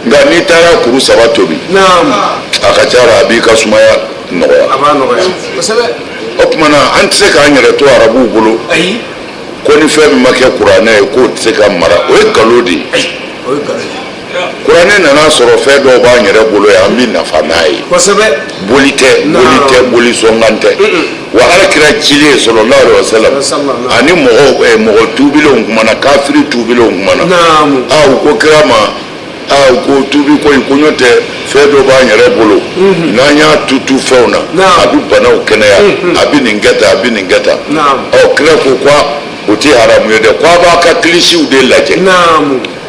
Nka n'i taara kuru saba tobi, a ka ca la, a b'i ka sumaya nɔgɔya. A b'a nɔgɔya kosɛbɛ. O tuma na, an tɛ se k'an yɛrɛ to arabuw bolo. Ayi. Ko ni fɛn min ma kɛ kuranɛ ye, k'o tɛ se ka mara, o ye nkalon de ye. O ye nkalon ye. Kuranɛ nana sɔrɔ fɛn dɔw b'an yɛrɛ bolo yan, an bɛ nafa n'a ye. Kosɛbɛ. Boli tɛ, boli tɛ, boli sɔnkan tɛ. Wa Ala kira cilen sallallahu alaihi wasallam, ani mɔgɔ mɔgɔ tuubilenw kumana, kafiri tuubilenw kumana. Aa, u ko kira ma, aa, u ko tuubi ko in ko n'o tɛ, fɛn dɔ b'an yɛrɛ bolo, n'an y'a tutu fɛnw na, a bɛ banaw kɛnɛya, a bɛ nin kɛ tan, a bɛ nin kɛ tan. Ɔ, kira ko ko o tɛ haramu ye dɛ, ko a b'a ka kilisiw de lajɛ.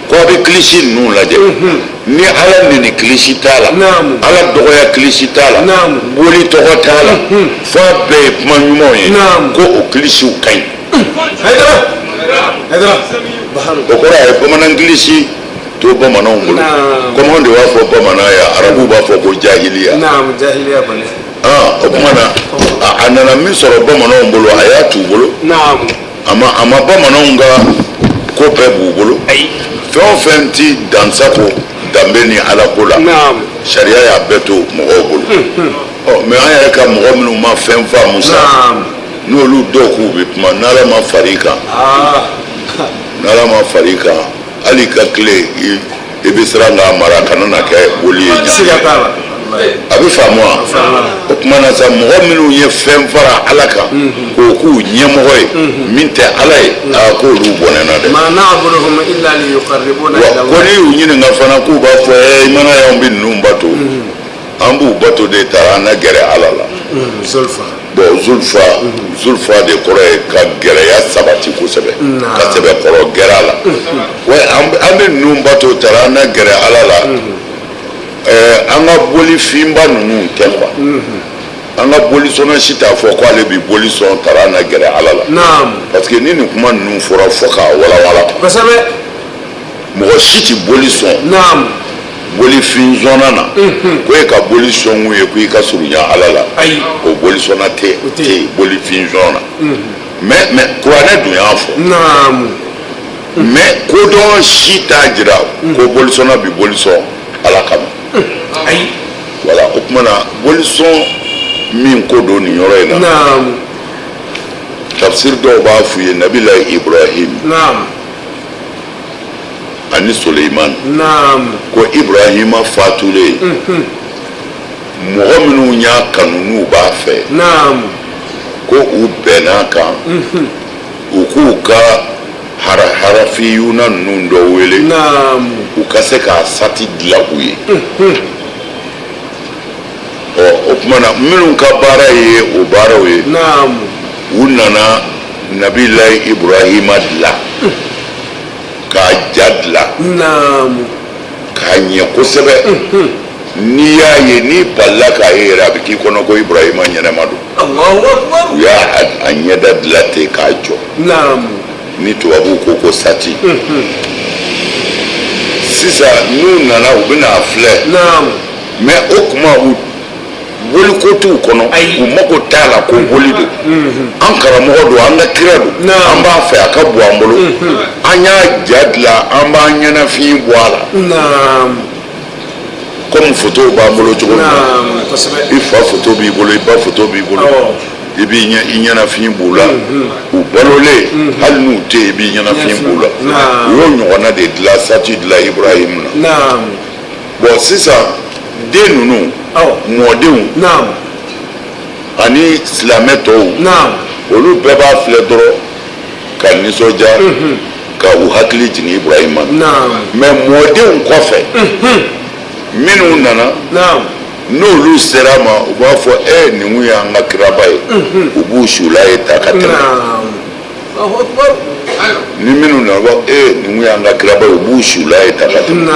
Ko a bɛ kilisi ninnu lajɛ, ni Ala neni kilisi t'a la, Ala dɔgɔya kilisi t'a la, boli tɔgɔ t'a la, f'a bɛɛ ye kuma ɲumanw ye, ko o kilisiw ka ɲi. O kɔrɔ, a ye bamanan kilisi to bamananw bolo. Komi anw de b'a fɔ bamanan ya, arabuw b'a fɔ ko jahiliya. O tuma na, a nana min sɔrɔ bamananw bolo, a y'a t'u bolo. A ma bamananw ka ko bɛɛ b'u bolo. Fɛn o fɛn ti dansago danbe ni Ala ko la, sariya y'a bɛɛ to mɔgɔw bolo. Ɔ, mais an yɛrɛ ka mɔgɔ minnu ma fɛn faamu sa, n'olu dɔw k'u bɛ kuma, n'Ala ma far'i kan, n'Ala ma far'i kan, hali ka tile i bɛ siran k'a mara, kana na kɛ boli ye. Siga t'a la. A bɛ faamu wa? O tuma na sa, mɔgɔ minnu ye fɛn fara Ala kan k'o k'u ɲɛmɔgɔ ye min tɛ Ala ye, aa, k'olu bɔnɛna dɛ. Ma na'buduhum illa liyuqarribuna ila Allah. Ko n'i y'u ɲininka fana, k'u b'a fɔ i mana y'anw bɛ ninnu bato, an b'u bato de taara an na gɛrɛ Ala la. Zulfa. Bon, zulfa, zulfa de kɔrɔ ye ka gɛrɛya sabati kosɛbɛ, ka sɛbɛkɔrɔ gɛrɛ a la. Wa an bɛ ninnu bato taara an na gɛrɛ Ala la. An ka boli finba ninnu tɛ quoi. An ka bolisɔnna si t'a fɔ ko ale bɛ boli sɔn taara an na gɛrɛ Ala la. Parce que ni nin kuma ninnu fɔra, fo k'a walawala. Kosɛbɛ. Mɔgɔ si tɛ boli sɔn. Bolifin sɔnna na ko e ka boli sɔn kun ye ko i ka surunya Ala la. Ayi. O bolisɔnna tɛ yen bolifin sɔn na. Mais kuranɛ dun y'a fɔ. Mais kodɔn si t'a jira ko bolisɔnna bɛ boli sɔn Ala kama. Ayi. Voilà, o tuma na, bolisɔn min ko don nin yɔrɔ in na, tafsir dɔw b'a f'u ye Nabila Ibrahim ani Suleiman. Ko Ibrahima fatulen, mɔgɔ minnu y'a kanu n'u b'a fɛ, ko u bɛnn'a kan u k'u ka harafiyuna ninnu dɔ wele, u ka se k'a sati dilan u ye. Ɔ, o tuma na, minnu ka baara ye o baaraw ye, u nana Nabilayi Ibrahima dilan, k'a ja dilan, k'a ɲɛ kosɛbɛ. N'i y'a ye, n'i balila k'a ye yɛrɛ, a bɛ k'i kɔnɔ ko Ibrahima ɲɛnɛma don. U y'a a ɲɛda dilan ten k'a jɔ, ni tubabuw ko ko sati. Sisan n'u nana, u bɛna a filɛ. Mais o tuma, u Boliko t'u kɔnɔ, u mago t'a la ko boli don. An karamɔgɔ don, an ka kira don, an b'a fɛ a ka bon an bolo, an y'a ja dilan, an b'an ɲɛnafin bɔ a la. Komi fotow b'an bolo cogo min na, i fa foto b'i bolo, i ba foto b'i bolo, i b'i ɲɛnafin b'u la, u balolen, hali n'u tɛ yen, i b'i ɲɛnafin b'u la. U y'o ɲɔgɔnna de dilan, statue dilan Ibrahim na. Bon, sisan den ninnu, mɔdenw ani silamɛ tɔw, olu bɛɛ b'a filɛ dɔrɔn ka nisɔndiya, ka u hakili jigin Ibrahima na. Mais mɔdenw kɔfɛ minnu nana, n'olu sera a ma, u b'a fɔ: e, nin kun y'an ka kiraba ye. U b'u sula ye ta ka tɛmɛ. Ni minnu nana, u b'a fɔ: e, nin kun y'an ka kiraba ye. U b'u sula ye ta ka tɛmɛ.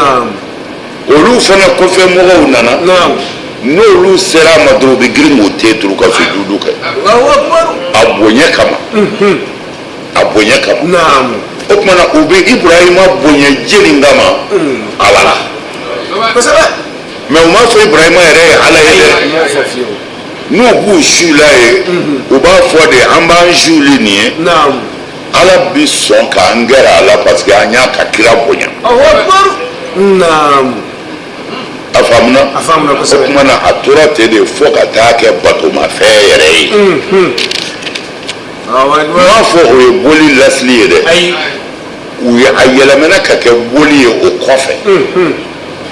Olu fana kɔfɛ mɔgɔw nana, n'olu sera a ma dɔrɔn, u bɛ girin k'u ten turu ka sujudu kɛ a bonya kama, a bonya kama. O tuma na, u bɛ Ibrahima bonya jeli kama? Ala la. Mais u m'a fɔ Ibrahima yɛrɛ ye Ala ye dɛ. N'u b'u sula ye, u b'a fɔ de: an b'an suli nin ye, Ala bi sɔn k'an gɛrɛ a la, parce que an y'a ka kira bonya. A faamuna? O tuma na, a tora ten de fo ka taa kɛ batomafɛn yɛrɛ ye. N m'a fɔ o ye boli lasili ye dɛ. U ye a yɛlɛmana ka kɛ boli ye o kɔfɛ.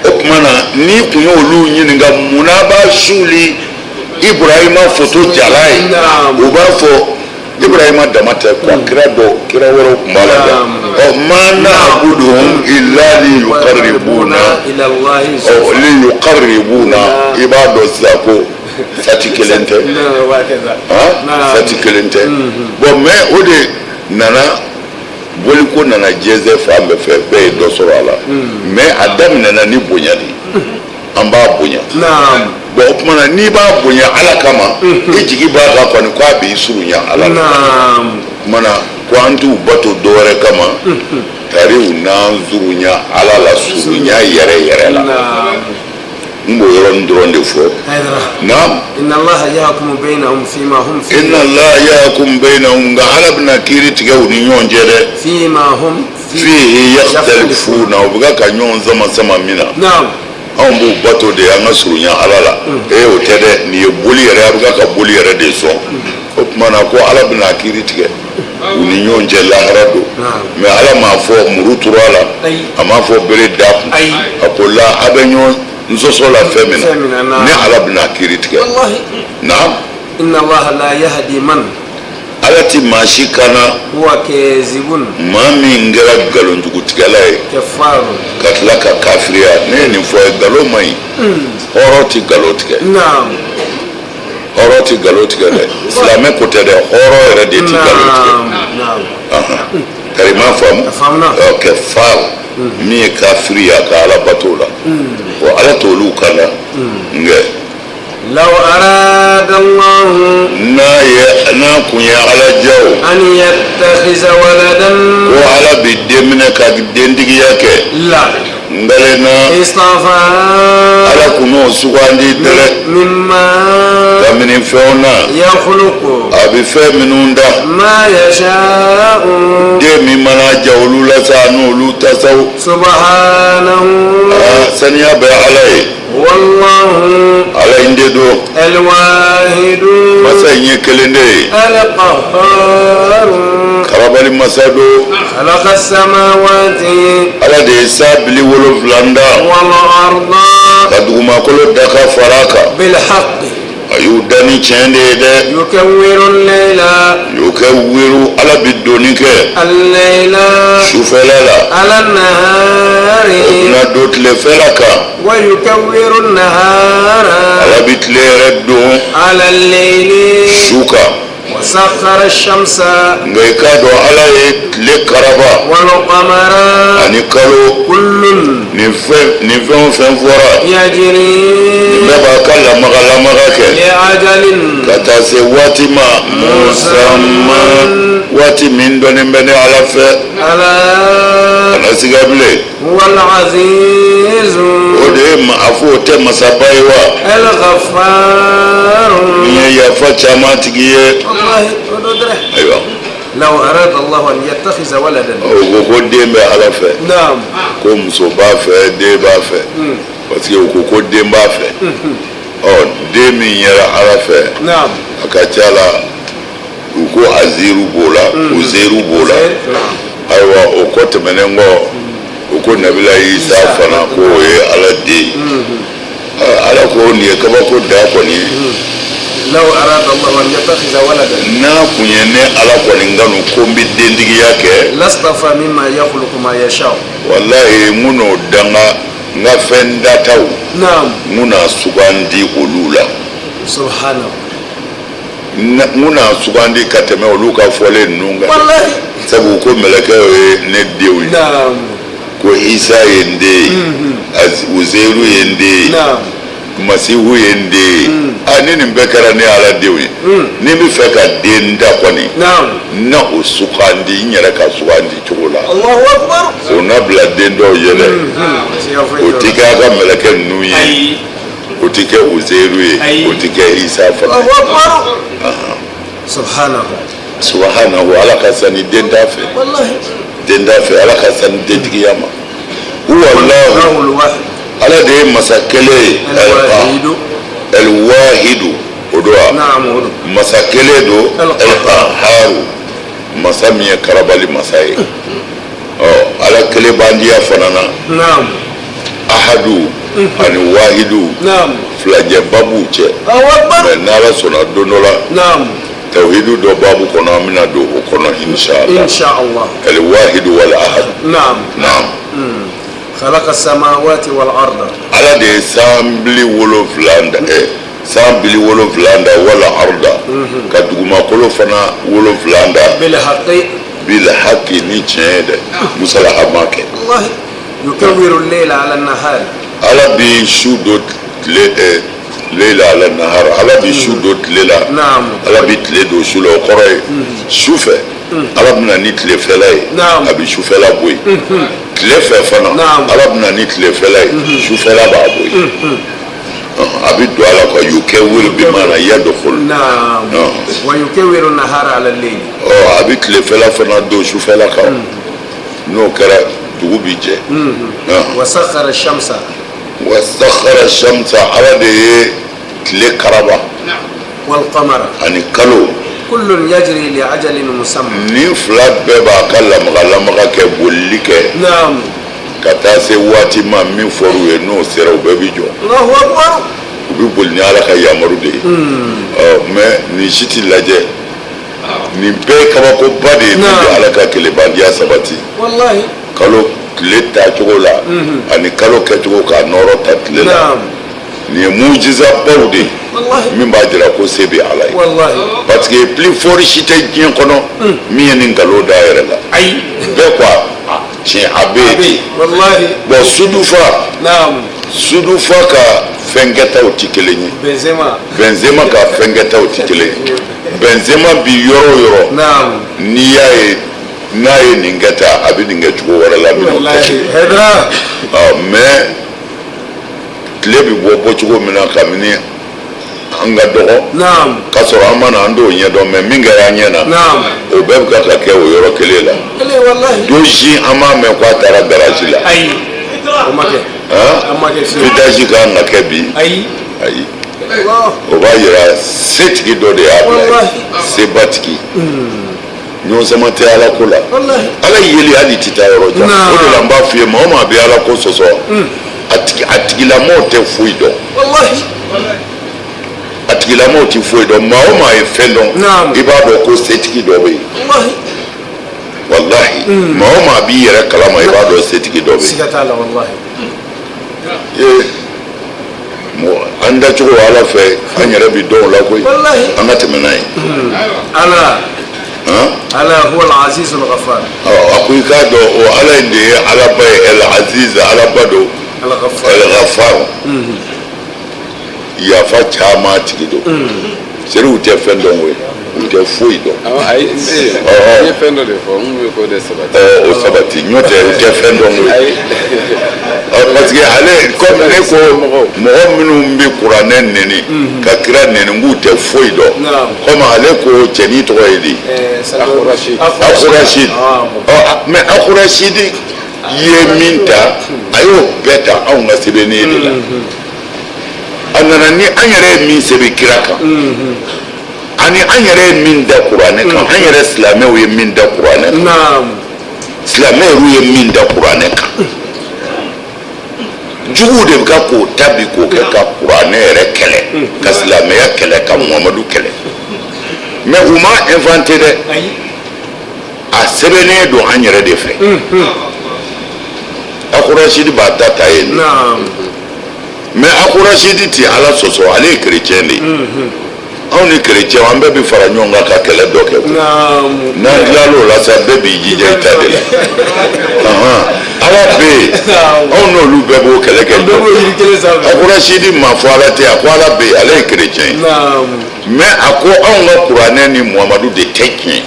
O tuma na, n'i kun y'olu ɲininka munna b'a suli Ibrahima foto jala ye, u b'a fɔ Ibrahima dama tɛ quoi, kira dɔw, kira wɛrɛw tun b'a la dɛ. Ɔ, ma na'buduhum illa li yuqarribuna, ɔ, li yuqarribuna. I b'a dɔn sisan ko sati kelen tɛ, han, sati kelen tɛ. Bon, mais o de nana, boliko nana jɛnsɛn fan bɛɛ fɛ, bɛɛ ye dɔ sɔrɔ a la. Mais a daminɛna ni bonya de ye, an b'a bonya. Bon, o tuma na, n'i b'a bonya Ala kama, i jigi b'a kan kɔni ko a b'i surunya Ala la. O tuma na, ko an t'u bato dɔ wɛrɛ kama, tari u n'an surunya Ala la, surunya yɛrɛ yɛrɛ la. N b'o yɔrɔnin dɔrɔn de fɔ. Naam. Inna Allaha yahkumu bainahum fima hum fihi. Inna Allaha yahkumu bainahum, nka Ala bɛna kiiri tigɛ u ni ɲɔgɔn cɛ dɛ. Fima hum fihi yakhtalifuna, u bɛ ka ɲɔgɔn sama sama min na. Anw b'u bato de an ka surunya Ala la. Ee, o tɛ dɛ, nin ye boli yɛrɛ, a bɛ ka boli yɛrɛ de sɔn. O tuma na, ko Ala bɛna kiiri tigɛ u ni ɲɔgɔn cɛ lahara don. Mais Ala m'a fɔ muru turu a la, a m'a fɔ bere da kun. A ko la, a bɛ ɲɔgɔn nsɔsɔ la fɛn min na, ne Ala bɛna kiiri tigɛ. Naam. Inna Allaha la yahdi man. Ala ti maa si kana. Huwa kazibun. Maa min kɛra nkalonjugutigɛla ye. Kafarun. Ka tila ka kafiriya. Ne ye nin fɔ ye, nkalon man ɲi. Hɔrɔn ti nkalon tigɛ. Hɔrɔn ti nkalon tigɛ dɛ. Silamɛ ko tɛ dɛ, hɔrɔn yɛrɛ de ti nkalon tigɛ. Tari m'a faamu? Kafar, min ye kafiri ye a ka Ala bato la, wa Ala t'olu kana nkɛ. Law arada Allahu. N'a ye, n'a kun ye Ala diya o. An yattakhiza waladan. Ko Ala bɛ den minɛ ka dentigiya kɛ. La. N na. Istafa. Ala kun n'o sugandi dɛrɛ. Mimma. Kabini fɛnw na. Yakhluqu. A bɛ fɛn minnu da. Ma yasha'u. Den min mana ja olu la sa, n'olu ta sa o. Subhanahu. Aa, saniya bɛ Ala ye. Wallahu. Ala in de don. Alwahidu. Masa in ye kelen de ye. Alqahharu. Karabali masa don. Khalaqa samawati. Ala de ye san bili 7 da. Wal arda. Ka dugumakolo da ka fara a kan. Bil haqqi. A y'u da ni tiɲɛ de ye dɛ. Yukawwiru layla. Yukawwiru, Ala bi donni kɛ. Al-layla. Sufɛla la. Ala nahari. O bɛna don tilefɛla kan. Wa yukawwiru nahara. Ala bi tile yɛrɛ don. Ala layli. Su kan. Wasakhara shamsa. Nka i k'a dɔn Ala ye tile karaba. Wal qamara. Ani kalo. Kullun. Nin fɛn nin fɛn o fɛn fɔra. Yajri. Nin bɛɛ b'a ka lamaga lamaga kɛ. Li ajalin. Ka taa se waati ma. Musamman. Waati min dɔnnen bɛ ne Ala fɛ. Ala. Kana siga bilen. Huwal azizu. O de ye a fɔ o tɛ masaba ye wa. Al ghaffar. Min ye yafa caman tigi ye. Walahi o don dɛrɛ. Ayiwa. Law arada Allahu an yattakhiza waladan. O ko ko den bɛ Ala fɛ. Naam. Ko muso b'a fɛ, den b'a fɛ. Parce que u ko ko den b'a fɛ. Ɔ den min yera Ala fɛ. Naam. A ka ca la u ko Aziru b'o la, Uzeru b'o la. Ayiwa o kɔ tɛmɛnen kɔ u ko Nabila Isa fana ko o ye Ala den ye. Ala ko nin ye kabako da kɔni ye. Law arada Allahu an yattakhiza waladan. N'a kun ye ne Ala kɔni kanu ko n bɛ dentigiya kɛ. Lastafa mimma yakhluqu ma yasha. Walahi n kun n'o danga n ka fɛn dataw. Naam. N kun n'a sugandi olu la. Subhanahu. N kun n'a sugandi ka tɛmɛ olu ka fɔlen ninnu kan. Walahi. Sabu ko mɛlɛkɛw ye ne denw ye. Naam. Ko Isa ye n den ye. Uzeru ye n den ye. Naam. Masihu ye n den ye. A ni nin bɛɛ kɛra ne Ala denw ye. Ni n bɛ fɛ ka den da kɔni. Naam. N na o sugandi n yɛrɛ ka sugandi cogo la. Allahu akbar. O na bila den dɔw ye dɛ. O ti kɛ a ka mɛlɛkɛ ninnu ye. Ayi. O ti kɛ Uzeru ye. Ayi. O ti kɛ Isa fana. Allahu akbar. Subhanahu. Subhanahu Ala ka sani den t'a fɛ. Wallahi. Den t'a fɛ Ala ka sani dentigiya ma. Huwa Allahu. Allahul wahid. Ala de ye masa kelen ye. Al-wahidu. El-wahidu o don wa. Naam o don. Masa kelen don. Al-qahhar. El-qahharu masa min ye karabali masa ye. Ɔ Ala kelen bandiya fana na. Naam. Ahadu ani wahidu. Naam. Filajɛ babuw cɛ. Allahu akbar. Mɛ n'Ala sɔnna don dɔ la. Naam. Tawhidu dɔ babu kɔnɔ an bɛna don o kɔnɔ inshallah. Insha Allah. El-wahidu wal ahad. Naam. Naam. Khalaqa samawati wal arda. Ala de ye san 70 da san 70 da wala arda ka dugumakolo fana 7 da. Bil haqqi. Bil haqqi ni tiɲɛ ye dɛ. Musalaha ma kɛ. Wallahi. Yukawwiru al-layla ala an-nahari. Ala bi su don tile leila ala nahar. Ala bi su don tile la. Naam. Ala bi tile don su la o kɔrɔ ye su fɛ Ala bɛna ni tilefɛla ye. Naam. A bi sufɛla bɔ yen. Tile fɛ fana. Naam. Ala bɛna ni tilefɛla ye. Sufɛla b'a bɔ yen. A bɛ don a la quoi yukawwiru bi maana yadkhul. Naam. Wa yukawwiru an-nahara ala al-layli. Ɔ a bɛ tilefɛla fana don sufɛla kan. N'o kɛra dugu bi jɛ. Wa sakhara ash-shamsa. Wa sakhara shamsa Ala de ye tile karaba. Wal qamara. Ani kalo. Kullun yajri li ajalin musamma. Nin fila bɛɛ b'a ka lamaga lamaga kɛ bolili kɛ. Naam. Ka taa se waati ma min fɔr'u ye n'o sera u bɛɛ bi jɔ. Allahu akbar. U bɛ boli ni Ala ka yamaru de ye. Ɔ mais nin si ti lajɛ. Nin bɛɛ ye kabakoba de ye min bɛ Ala ka kelebandiya sabati. Wallahi. Kalo tile taacogo la. Ani kalo kɛcogo k'a nɔrɔ ta tile la. Naam. Nin ye mujizabaw de ye. Wallahi. Min b'a jira ko se bɛ Ala ye. Wallahi. Parce que plus fort si tɛ diɲɛ kɔnɔ min ye nin nkalon da a yɛrɛ la. Ayi. Bɛɛ ko a tiɲɛ a bɛ yen ten. Wallahi. Bon Sudufa. Naam. Sudufa ka fɛnkɛtaw tɛ kelen ye. Benzema. Benzema ka fɛnkɛtaw tɛ kelen ye. Benzema bi yɔrɔ o yɔrɔ. Naam. N'i y'a ye n'a ye nin kɛ tan a bɛ nin kɛ cogo wɛrɛ la min n'o tɛ Wallahi. kelen ye. Haidara. Ɔ mais tile bɛ bɔ bɔcogo min na kabini an ka dɔgɔ. Naam. K'a sɔrɔ an ma na an t'o ɲɛdɔn mais min kɛra an ɲɛ na. Naam. O bɛɛ bɛ ka kɛ o yɔrɔ kelen la. Kelen wallahi. Don si an m'a mɛn k'a taara garage la. Ayi. O ma kɛ. Han? A ma kɛ fiyewu. Vidange kan ka kɛ bi. Ayi. Ayi. Allah. O b'a yira setigi dɔ de y'a bila yen. Wallahi. Sebatigi. Ɲɔgɔn sama tɛ Ala ko la. Wallahi. Ala yeli hali ti taa yɔrɔ jan. Naam. O de la n b'a f'i ye maa o maa bɛ Ala ko sɔsɔ. A tigilamɔgɔ tɛ foyi dɔn. Wallahi. A tigilamɔgɔ tɛ foyi dɔn maa o maa ye fɛn dɔn. Naam. I b'a dɔn ko setigi dɔ bɛ yen. Wallahi. Wallahi. Maa o maa b'i yɛrɛ kalama i b'a dɔn setigi dɔ bɛ yen. Siga t'a la wallahi. Ee mɔgɔ an dacogo Ala fɛ An yɛrɛ bi dɔn o la koyi. An ka tɛmɛ n'a ye. Ala ala huwa al-aziz al-ghaffar. A ko i k'a dɔn o Ala in de ye Alaba ye, al-aziz, Alaba don, al-ghaffar, yafa caman tigi don. Seri u tɛ fɛn dɔn koyi, u tɛ foyi dɔn. Ayi, n ye fɛn dɔ de fɔ n bɛ k'o de sabati. O sabati, n'o tɛ u tɛ fɛn dɔn koyi. Parce que ale comme ne ko mɔgɔ minnu bɛ kuranɛ nɛni ka kira nɛni k'u tɛ foyi dɔn, comme ale ko cɛnin tɔgɔ ye di? Akurasidi. Mais Akurasidi ye min ta, a y'o bɛɛ ta anw ka sɛbɛnnen de la. A nana ni an yɛrɛ ye min sɛbɛn kira kan, ani an yɛrɛ ye min da kuranɛ kan, an yɛrɛ silamɛw ye min da kuranɛ kan, silamɛ yɛrɛ ye min da kuranɛ kan, juguw de bɛ ka k'o ta bi k'o kɛ ka kuranɛ yɛrɛ kɛlɛ, ka silamɛya kɛlɛ, ka Muhamadu kɛlɛ. Mais u ma inventé dɛ, a sɛbɛnnen don an yɛrɛ de fɛ. Akurasidi b'a ta ta yen. Mais Akurasidi ti Ala sɔsɔ, ale ye chrétien de ye. Anw ni chrétien an bɛɛ bɛ fara ɲɔgɔn kan ka kɛlɛ dɔ kɛ. N'an tilal'o la sa, bɛɛ b'i jija i ta de la. Ala bɛ yen, anw n'olu bɛɛ b'o kɛlɛ kɛ. Akurasidi ma fɔ Ala tɛ, a ko Ala bɛ yen, ale ye chrétien ye. Mais a ko anw ka kuranɛ ni Muhamadu de tɛ tiɲɛ.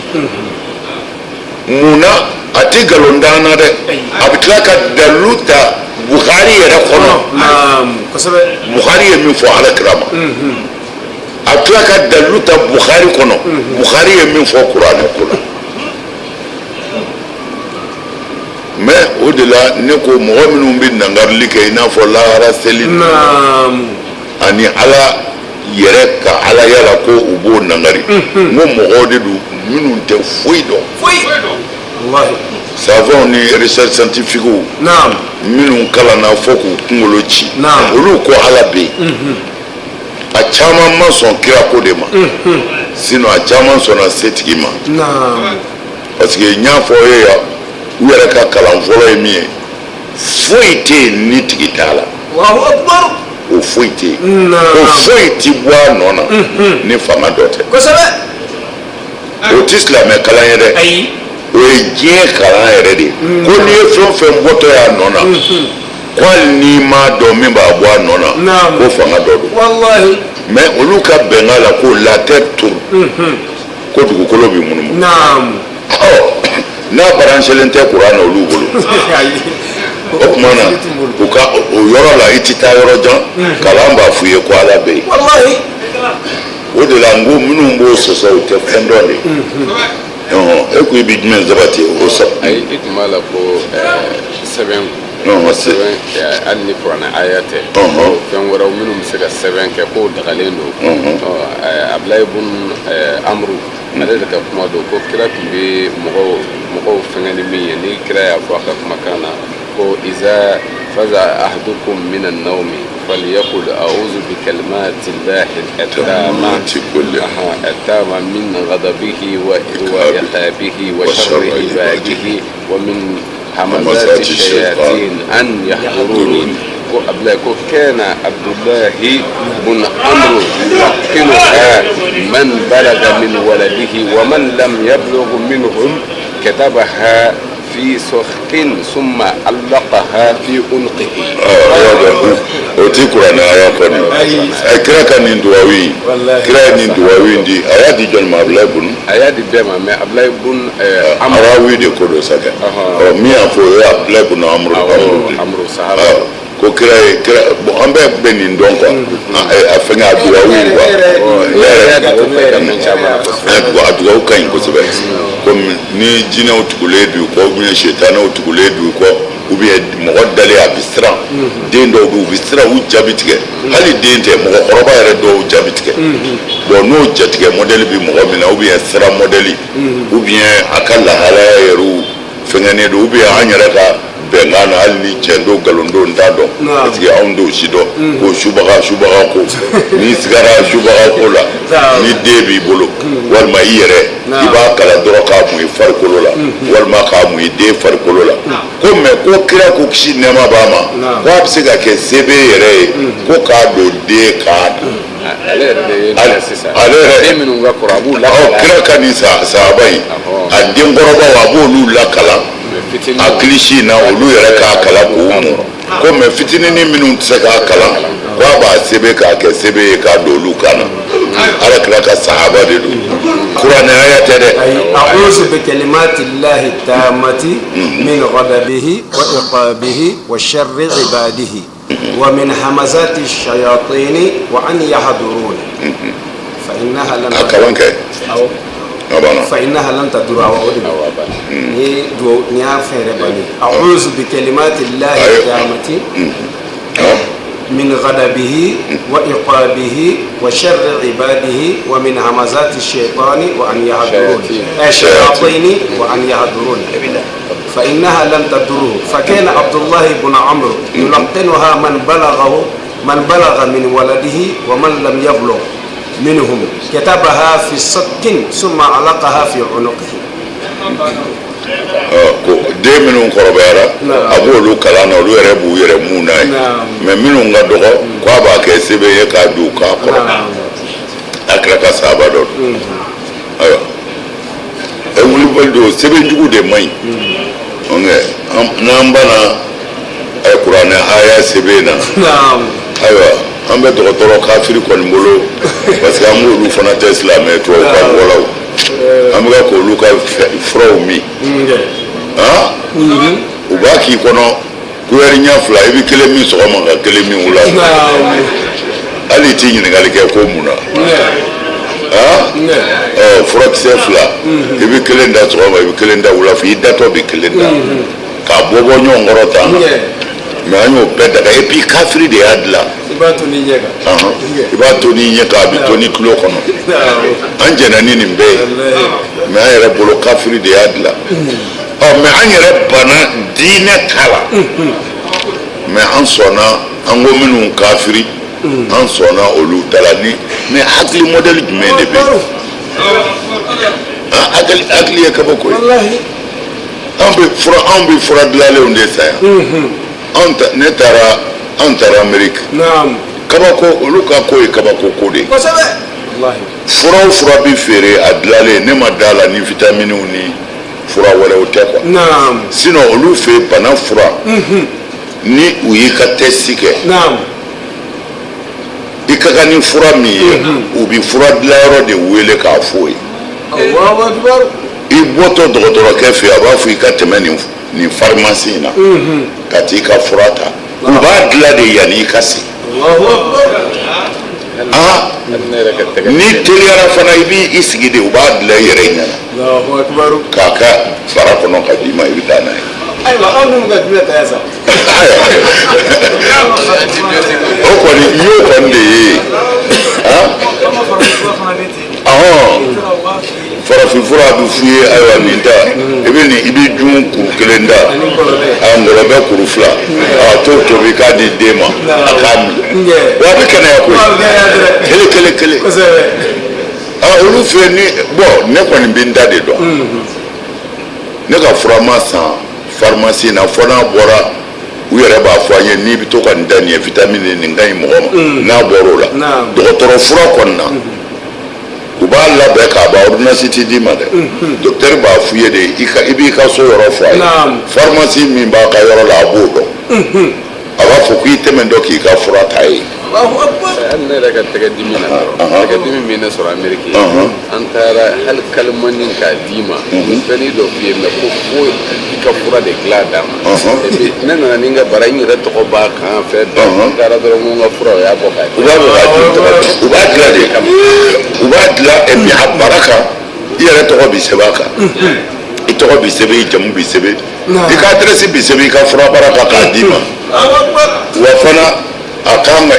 Mun na a tɛ nkalon d'an na dɛ, a bɛ tila ka dalilu ta Bukhari yɛrɛ kɔnɔ. Bukhari ye min fɔ Ala kira ma, a tila ka dalilu ta Bukhari kɔnɔ, Bukhari ye min fɔ kuranɛ ko la. Mais o de la ne ko mɔgɔ minnu bɛ nangarili kɛ i n'a fɔ lahara seli ani Ala yɛrɛ ka Ala yala ko u b'o nangari, n ko mɔgɔw de don minnu tɛ foyi dɔn. Savants ni recherche scientifique minnu kalanna fo k'u kunkolo ci, olu ko Ala bɛ yen. A caman ma sɔn kira ko de ma, sinon a caman sɔnna setigi ma. Parce que n y'a fɔ aw ye yan, u yɛrɛ ka kalan fɔlɔ ye min ye, foyi tɛ yen ni tigi t'a la. O foyi tɛ yen, o foyi tɛ bɔ a nɔ na ni fanga dɔ tɛ. O tɛ silamɛ kalan ye dɛ, o ye diɲɛ kalan yɛrɛ de ye. Ko n'i ye fɛn o fɛn bɔtɔ y'a nɔ na, ko hali n'i m'a dɔn min b'a bɔ a nɔ na, ko fanga dɔ don. Mais olu ka bɛnkan la ko la terre tourne, ko dugukolo bɛ munumunu. N'a baranselen tɛ kuran na olu bolo, o tuma na u ka o yɔrɔ la i tɛ taa yɔrɔ jan, kalan b'a f'u ye ko Ala bɛ yen. O de la n ko minnu b'o sɔsɔ u tɛ fɛn dɔn de. E ko i bɛ jumɛn sabati o sɔrɔ? Ayi, i tun b'a la ko sɛbɛn. Sɛbɛn hali ni kuranɛ aya tɛ, fɛn wɛrɛw minnu bɛ se ka sɛbɛn kɛ k'o dagalen don. Abulayi bun Amuru ale de ka kuma don ko kira tun bɛ mɔgɔw fɛngɛ ni min ye, ni kira y'a fɔ a ka kumakan na ko iza faza ahadukum mina nawmi falyaqul a'udhu bi kalimati llahi at-tamma min ghadabihi wa iqabihi wa sharri ibadihi wa min hamazati shayatin an yahduruni. Ko Abulayi ko kana Abdulahi bun Amru yulaqqinuha man balaga min waladihi wa man lam yablugh minhum katabaha fi suhfin summa allaqaha fi unqihi. O ti kuranɛ aya kɔni. Kira ka nin duwawu in, kira ye nin duwawu in di, a y'a di jɔn ma? Abulayi bun. A y'a di bɛɛ ma, mais Abulayi bun Amru. Arawi de ko don sa kɛ. Min y'a fɔ o ye Abulayi bun Amru. Amru sahaba. Ko kira ye kira, bon an bɛɛ bɛ nin dɔn quoi. A fɛngɛ a duwawu in quoi. A duwawu ka ɲi kosɛbɛ. Komi ni jinɛw tugulen don i kɔ, ou bien sitanɛw tugulen don i kɔ, ou bien mɔgɔ dalen a bɛ siran. Den dɔw bɛ yen u bɛ siran, u ja bɛ tigɛ. Hali den tɛ, mɔgɔkɔrɔba yɛrɛ dɔw ja bɛ tigɛ. Bon n'o jatigɛ modèle bɛ mɔgɔ min na, ou bien siran modèle, ou bien a ka lahalaya yɛrɛw fɛngɛnen don, ou bien an yɛrɛ ka bɛnkan na, hali ni tiɲɛ don nkalon don n t'a dɔn, parce que anw t'o si dɔn. Ko subaga subaga ko, n'i sigara subaga ko la, ni den b'i bolo walima i yɛrɛ, i b'a kalan dɔrɔn k'a mun i farikolo la, walima k'a mun i den farikolo la. Ko mais ko kira ko kisi nɛɛma b'a ma, ko a bɛ se ka kɛ sebe yɛrɛ ye, ko k'a don den kan na. Ale yɛrɛ de ye nin sisan. Ale yɛrɛ den minnu ka kɔrɔ a b'u lakalan. Kira ka nin sahaba in, a denkɔrɔbaw a b'olu lakalan. A kilisi in na olu yɛrɛ k'a kalan k'u mun ko mais fitininin minnu tɛ se k'a kalan ko a b'a sɛbɛn k'a kɛ sɛbɛn ye k'a don olu kan na. Ala kira ka sahaba de don, kuranɛ aya tɛ dɛ. A'udhu bi kalimati llahi tammati min ghadabihi wa iqabihi wa sharri ibadihi wa min hamazati shayatini wa an yahdurun fa innaha lan. A kalan kɛ. Awɔ. A banna. Fa innaha lan tadurru, awɔ, o de don. Ni duwawu ni y'a fɛn yɛrɛ bannen, a'udhu bi kalimati llahi tammati min ghadabihi wa iqabihi wa sharri ibadihi wa min hamazati shaytani wa an yahdurun, shayatini wa an yahdurun fa innaha lan tadurruhu. Fa kana Abdullah ibn Amr yulaqqinuha man balaghahu man balagha min waladihi wa man lam yablugh minhum, katabaha fi sakkin summa alaqaha fi unuqihi. Ko den minnu kɔrɔbayara a b'olu kalan na, olu yɛrɛ b'u yɛrɛ mun n'a ye, mais minnu ka dɔgɔ ko a b'a kɛ sɛbɛn ye k'a don k'a kɔrɔ. A kira ka sahaba dɔ don. Ayiwa, ɛ wulibali don, sɛbɛn jugu de man ɲi. N'an banna kuranɛ aya sɛbɛn na, ayiwa, an bɛ dɔgɔtɔrɔ kafiri kɔni bolo, parce que an b'olu fana tɛ silamɛ, tubabu ka bɔlaw, an bɛ ka k'olu ka furaw min. U b'a k'i kɔnɔ kuyɛri ɲɛ fila, i bɛ kelen min sɔgɔma ka kelen min wula, hali i t'i ɲininkali kɛ ko mun na. Furakisɛ fila, i bɛ kelen da sɔgɔma, i bɛ kelen da wula fɛ, i datɔ bɛ kelen da k'a bɔ bɔ ɲɔgɔn kɔrɔ tan. Mais an y'o bɛɛ daga, et puis kafiri de y'a dilan. I b'a to n'i ɲɛ kan. I b'a to n'i ɲɛ kan, a bɛ to ni tulo kɔnɔ. An jɛnna ni nin bɛɛ ye, mais an yɛrɛ bolo kafiri de y'a dilan. Ɔ mais an yɛrɛ banna diinɛ ta la, mais an sɔnna, an ko minnu kafiri, an sɔnna olu ta la. Ni mais hakili modèle jumɛn de bɛ yen? Hakili ye kabako ye. Anw bɛ fura dilanlenw de san yan. Ne taara, anw taara Amérique. Kabako, olu ka ko ye kabako ko de ye. Fura o fura bɛ feere a dilanlen, ne ma da la ni vitaminiw ni fura wɛrɛw tɛ quoi. Sinon olu fɛ yen bana fura, ni u y'i ka test kɛ, i ka kan ni fura min ye, u bɛ fura dilanyɔrɔ de wele k'a f'o ye. I bɔtɔ dɔgɔtɔrɔkɛ fɛ yen, a b'a fɔ i ka tɛmɛ nin pharmacie in na ka t'i ka fura ta. U b'a dilan de yanni i ka se. N'i teliyara fana, i b'i sigi de, u b'a dilan i yɛrɛ ɲɛna k'a kɛ bara kɔnɔ ka d'i ma, i bɛ taa n'a ye. Ayiwa, anw dun ka jumɛn ta yan sa? O kɔni, n y'o kɔni de ye. Farafinfura a bɛ f'u ye, ayiwa nin ta, i bɛ nin, i bɛ jun kuru kelen da, a ngɔlɔbɛ kuru fila, a t'o tobi k'a di den ma, a k'a min, wa a bɛ kɛnɛya koyi, kelen kelen kelen. Olu fɛ ni bɔn, ne kɔni bɛ n da de dɔn. Ne ka fura ma san pharmacie na, fɔ n'a bɔra u yɛrɛ b'a fɔ an ye n'i bɛ to ka nin da nin ye vitamine nin ka ɲi mɔgɔ ma. N'a bɔra o la, dɔgɔtɔrɔ fura kɔni na, u b'a labɛn k'a ban, ordonnance ti d'i ma dɛ. Docteur b'a f'i ye de, i b'i ka so yɔrɔ fɔ a ye, pharmacie min b'a ka yɔrɔ la, a b'o dɔn. A b'a fɔ k'i tɛmɛ dɔ k'i ka fura ta ye. Hali ne yɛrɛ ka tɛgɛ dimi na dɔrɔn, tɛgɛ dimi min ne sɔrɔ Amérique, an taara hali kalimani k'a d'i ma, fɛnnin dɔ f'i ye, mais ko fo i ka fura de dilan d'a ma. Et puis ne nana ni n ka bara, n yɛrɛ tɔgɔ b'a kan, fɛn bɛɛ. N taara dɔrɔn ko n ka fura, o y'a bɔ k'a di. U b'a bɔ k'a di, u b'a dilan de, u b'a dilan, et puis a bara kan, i yɛrɛ tɔgɔ bi sɛbɛn a kan, i tɔgɔ bi sɛbɛn, i jamu bi sɛbɛn, i ka adresse bi sɛbɛn i ka fura bara kan k'a d'i ma. Wa fana a kan ka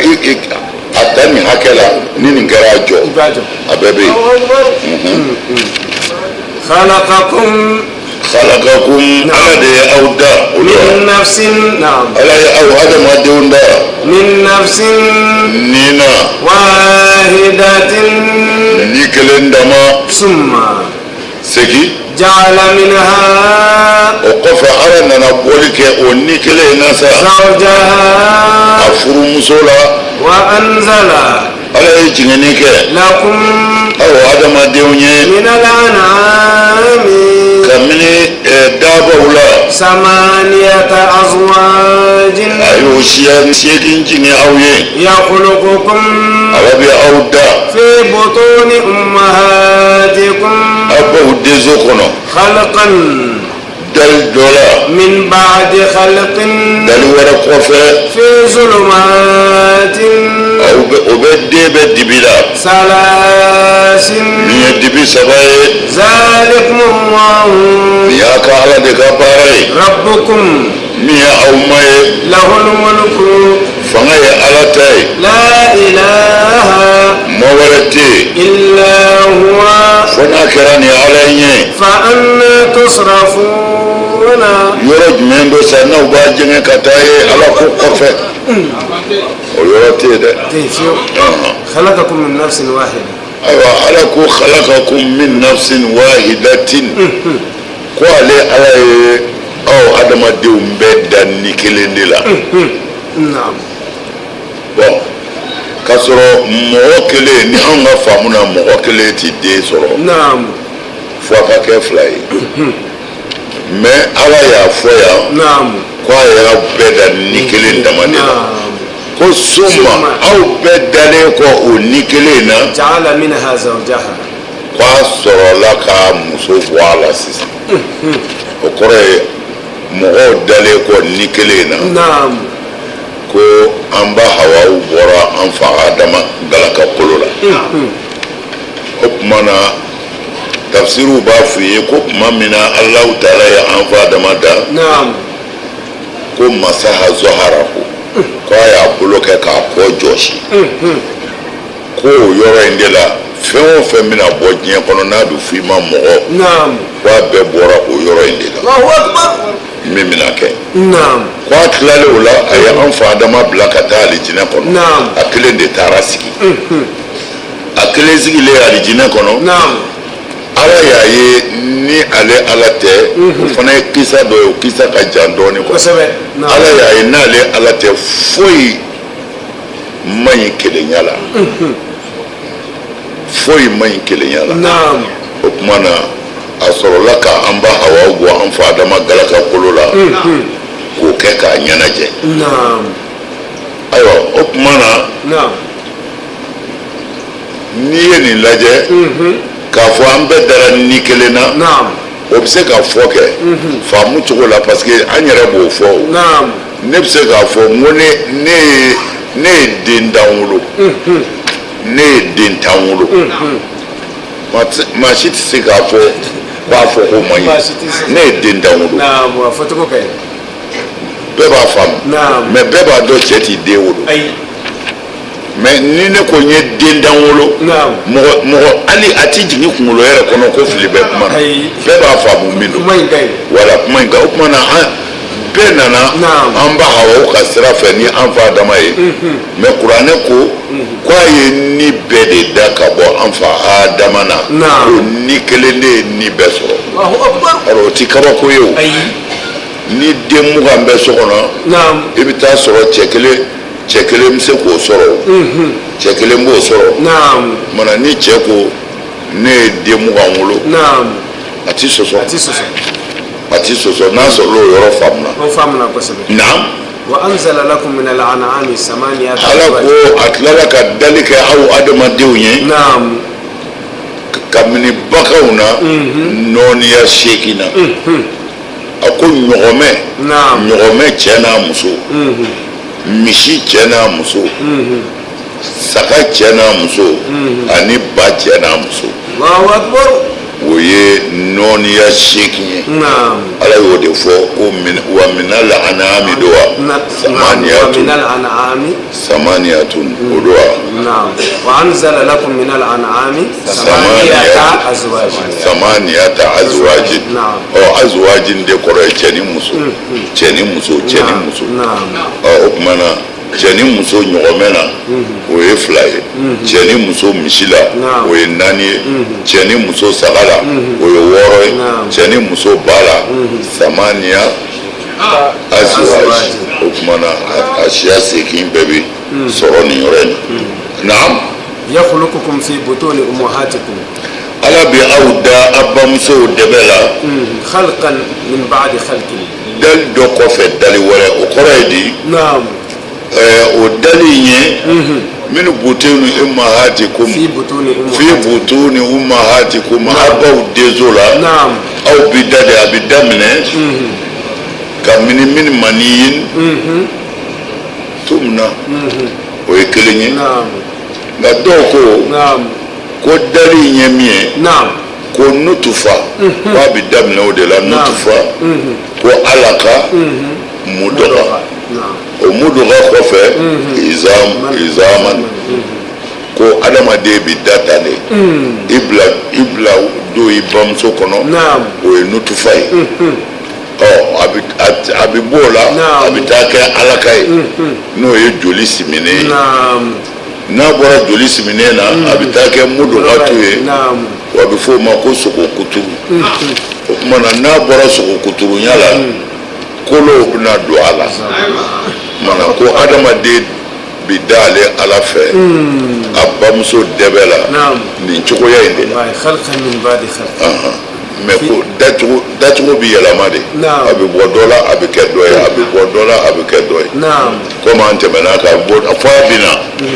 a ta nin hakɛ la, ni nin kɛra a jɔ, a bɛɛ bɛ yen. Khalaqakum khalaqakum, Ala de ye aw da. Min nafsin, Ala ye aw adamadenw da. Min nafsin, ni na, wahidatin, ni kelen dama. Summa, segin. Ja'ala minha, o kɔfɛ Ala nana bɔli kɛ o ni kelen in na sa. Zawjaha, a furumuso la. Wa anzala, Ala ye jiginni kɛ lakum aw adamadenw ye minal an'ami kabini daabaw la samaniyata azwajin a y'o siya seegin jigin aw ye yakhluqukum Ala bɛ aw da fi butuni ummahatikum aw baw denso kɔnɔ khalqan dali dɔ la min ba'di khalqin dali wɛrɛ kɔfɛ fi zulumatin aw bɛ o bɛ den bɛ dibi la salasin min ye dibi saba ye zalikum Allahu nin y'a ka Ala de ka baara ye rabbukum min ye aw ma ye lahul mulku fanga ye Ala ta ye la ilaha ma wɛrɛ tɛ yen illa huwa fo n'a kɛra nin Ala in ye fa anna tusrafuna yɔrɔ jumɛn don sa n'aw b'a jɛngɛ ka taa ye Ala ko kɔfɛ o yɔrɔ tɛ yen dɛ. khalaqakum min nafsin wahida Ayiwa, Ala ko khalaqakum min nafsin wahidatin, ko ale Ala ye aw adamadenw bɛɛ da ni kelen de la. Bon, k'a sɔrɔ mɔgɔ kelen ni anw ka faamu na, mɔgɔ kelen ti den sɔrɔ fo a ka kɛ fila ye. Mais Ala y'a fɔ yan ko a y'a bɛɛ da ni kelen dama de la. Ko summa, aw bɛɛ dalen kɔ o ni kelen na, ja'ala minha zawjaha, ko a sɔrɔla ka muso bɔ a la sisan. O kɔrɔ ye mɔgɔw dalen kɔ ni kelen na, ko an ba Hawaw bɔra an fa Adama galaka kolo la. O tuma na, tafsiriw b'a f'i ye ko tuma min na Alahu taala ye an fa Adama da, ko masaha zaharahu, ko a y'a bolo kɛ k'a kɔ jɔsi, ko o yɔrɔ in de la, fɛn o fɛn bɛna bɔ diɲɛ kɔnɔ n'a bɛ f'i ma mɔgɔ, ko a bɛɛ bɔra o yɔrɔ in de la min bɛna kɛ. Ko a tilalen o la, a ye an fa Adama bila ka taa alijinɛ kɔnɔ. A kelen de taara sigi. A kelen sigilen alijinɛ kɔnɔ, Ala y'a ye ni ale Ala tɛ, o fana ye kisa dɔ ye, o kisa ka jan dɔɔnin quoi. Ala y'a ye n'ale Ala tɛ, foyi man ɲi kelenya la, foyi man ɲi kelenya la. O tuma na, a sɔrɔla ka an ba Hawa bɔ an fa Adama galaka kolo la k'o kɛ k'a ɲɛnajɛ. Ayiwa, o tuma na, n'i ye nin lajɛ k'a fɔ an bɛɛ dara ni kelen na, o bɛ se ka fɔ kɛ faamu cogo la, parce que an yɛrɛ b'o fɔ. O ne bɛ se k'a fɔ n ko ne ye den 10 wolo, ne ye den 10 wolo. Maa si tɛ se k'a fɔ k'a fɔ k'o man ɲi. Ne ye den 10 wolo, bɛɛ b'a faamu. Mais bɛɛ b'a dɔn cɛ t'i den wolo. Mais ni ne ko n ye den 10 wolo, mɔgɔ mɔgɔ hali a ti jigin kunkolo yɛrɛ kɔnɔ ko fili bɛ kuma na. Bɛɛ b'a faamu min don. Wala kuma in kan, o tuma na, an bɛɛ nana an ba Hawaw ka sira fɛ ni an fa Adama ye. Mais kuranɛ ko ko a ye ni bɛɛ de da ka bɔ an fa Adama na, ko ni kelen de ye ni bɛɛ sɔrɔ. Alors, o ti kabako ye. O ni den 20 bɛ so kɔnɔ, i bɛ taa sɔrɔ cɛ kelen, cɛ kelen bɛ se k'o sɔrɔ, cɛ kelen b'o sɔrɔ. Mana ni cɛ ko ne ye den 20 wolo, a ti sɔsɔ, a ti sɔsɔ n'a sɔrɔ o yɔrɔ faamuna. O faamuna kosɛbɛ. Naam. Wa anzala lakum min al-an'ami samaniyata. Ala ko a tilala ka dali kɛ aw adamadenw ye kabini baganw na, nɔɔniya seegin na. A ko ɲɔgɔmɛ, ɲɔgɔmɛ cɛ n'a muso, misi cɛ n'a muso, saga cɛ n'a muso, ani ba cɛ n'a muso. Allahu akbar. O ye nɔɔniya seegin ye. Ala y'o de fɔ ko wa minal an'ami do wa samaniyatun. Minal an'ami samaniyatun, o do wa. Wa anzala lakum minal an'ami samaniyata azwaj. Samaniyata azwajin. Ɔ, azwajin de kɔrɔ ye cɛ ni muso, cɛ ni muso, cɛ ni muso. Ɔ, o tuma na, cɛ ni muso ɲɔgɔmɛ na, o ye fila ye. Cɛ ni muso misi la, o ye naani ye. Cɛ ni muso saga la, o ye wɔɔrɔ ye. Cɛ ni muso ba la, samaniya azwaj. O tuma na, a siya seegin bɛɛ bi sɔrɔ nin yɔrɔ in na. Naam. Yakhluqukum fi butuni ummahatikum. Ala bɛ aw da aw bamusow dɛbɛ la. Khalqan min ba'di khalqin. Dali dɔ kɔfɛ dali wɛrɛ, o kɔrɔ ye di? Naam. O dali in ye min butuni ummahatikum. Fi butuni fi butuni ummahatikum, aw baw denso la. Naam. Aw bi da de, a bɛ daminɛ kabini min maniyin tumna, o ye kelen ye. Naam. Nka dɔw ko Naam. ko dali in ye min ye, Naam. ko nutufa, ko a bɛ daminɛ o de la, nutufa, ko alaka, muduga. Naam. O muduga kɔfɛ, izam, izaman, ko adamaden bɛ da tan de, i bila i bila don i bamuso kɔnɔ. Naam. O ye nutufa ye. Ɔ, a bɛ bɔ o la, Naam. a bɛ taa kɛ alaka ye, n'o ye joli siminen ye. Naam. N'a bɔra joli siminen na, a bɛ taa kɛ mudugatu ye. Naam. Wa a bɛ f'o ma ko sogo kuturu. O tuma na, n'a bɔra sogo kuturunya la, kolow bɛna don a la. O tuma na, ko adamaden bi da ale Ala fɛ a bamuso dɛbɛ la Naam. nin cogoya in de la. Wallahi, khalqan min ba'di khalqin. Mɛ ko dacogo dacogo bi yɛlɛma de. Naam. A bɛ bɔ dɔ la, a bɛ kɛ dɔ ye, a bɛ bɔ dɔ la, a bɛ kɛ dɔ ye. Naam. Komi an tɛmɛna ka bɔ fɔ a bɛ na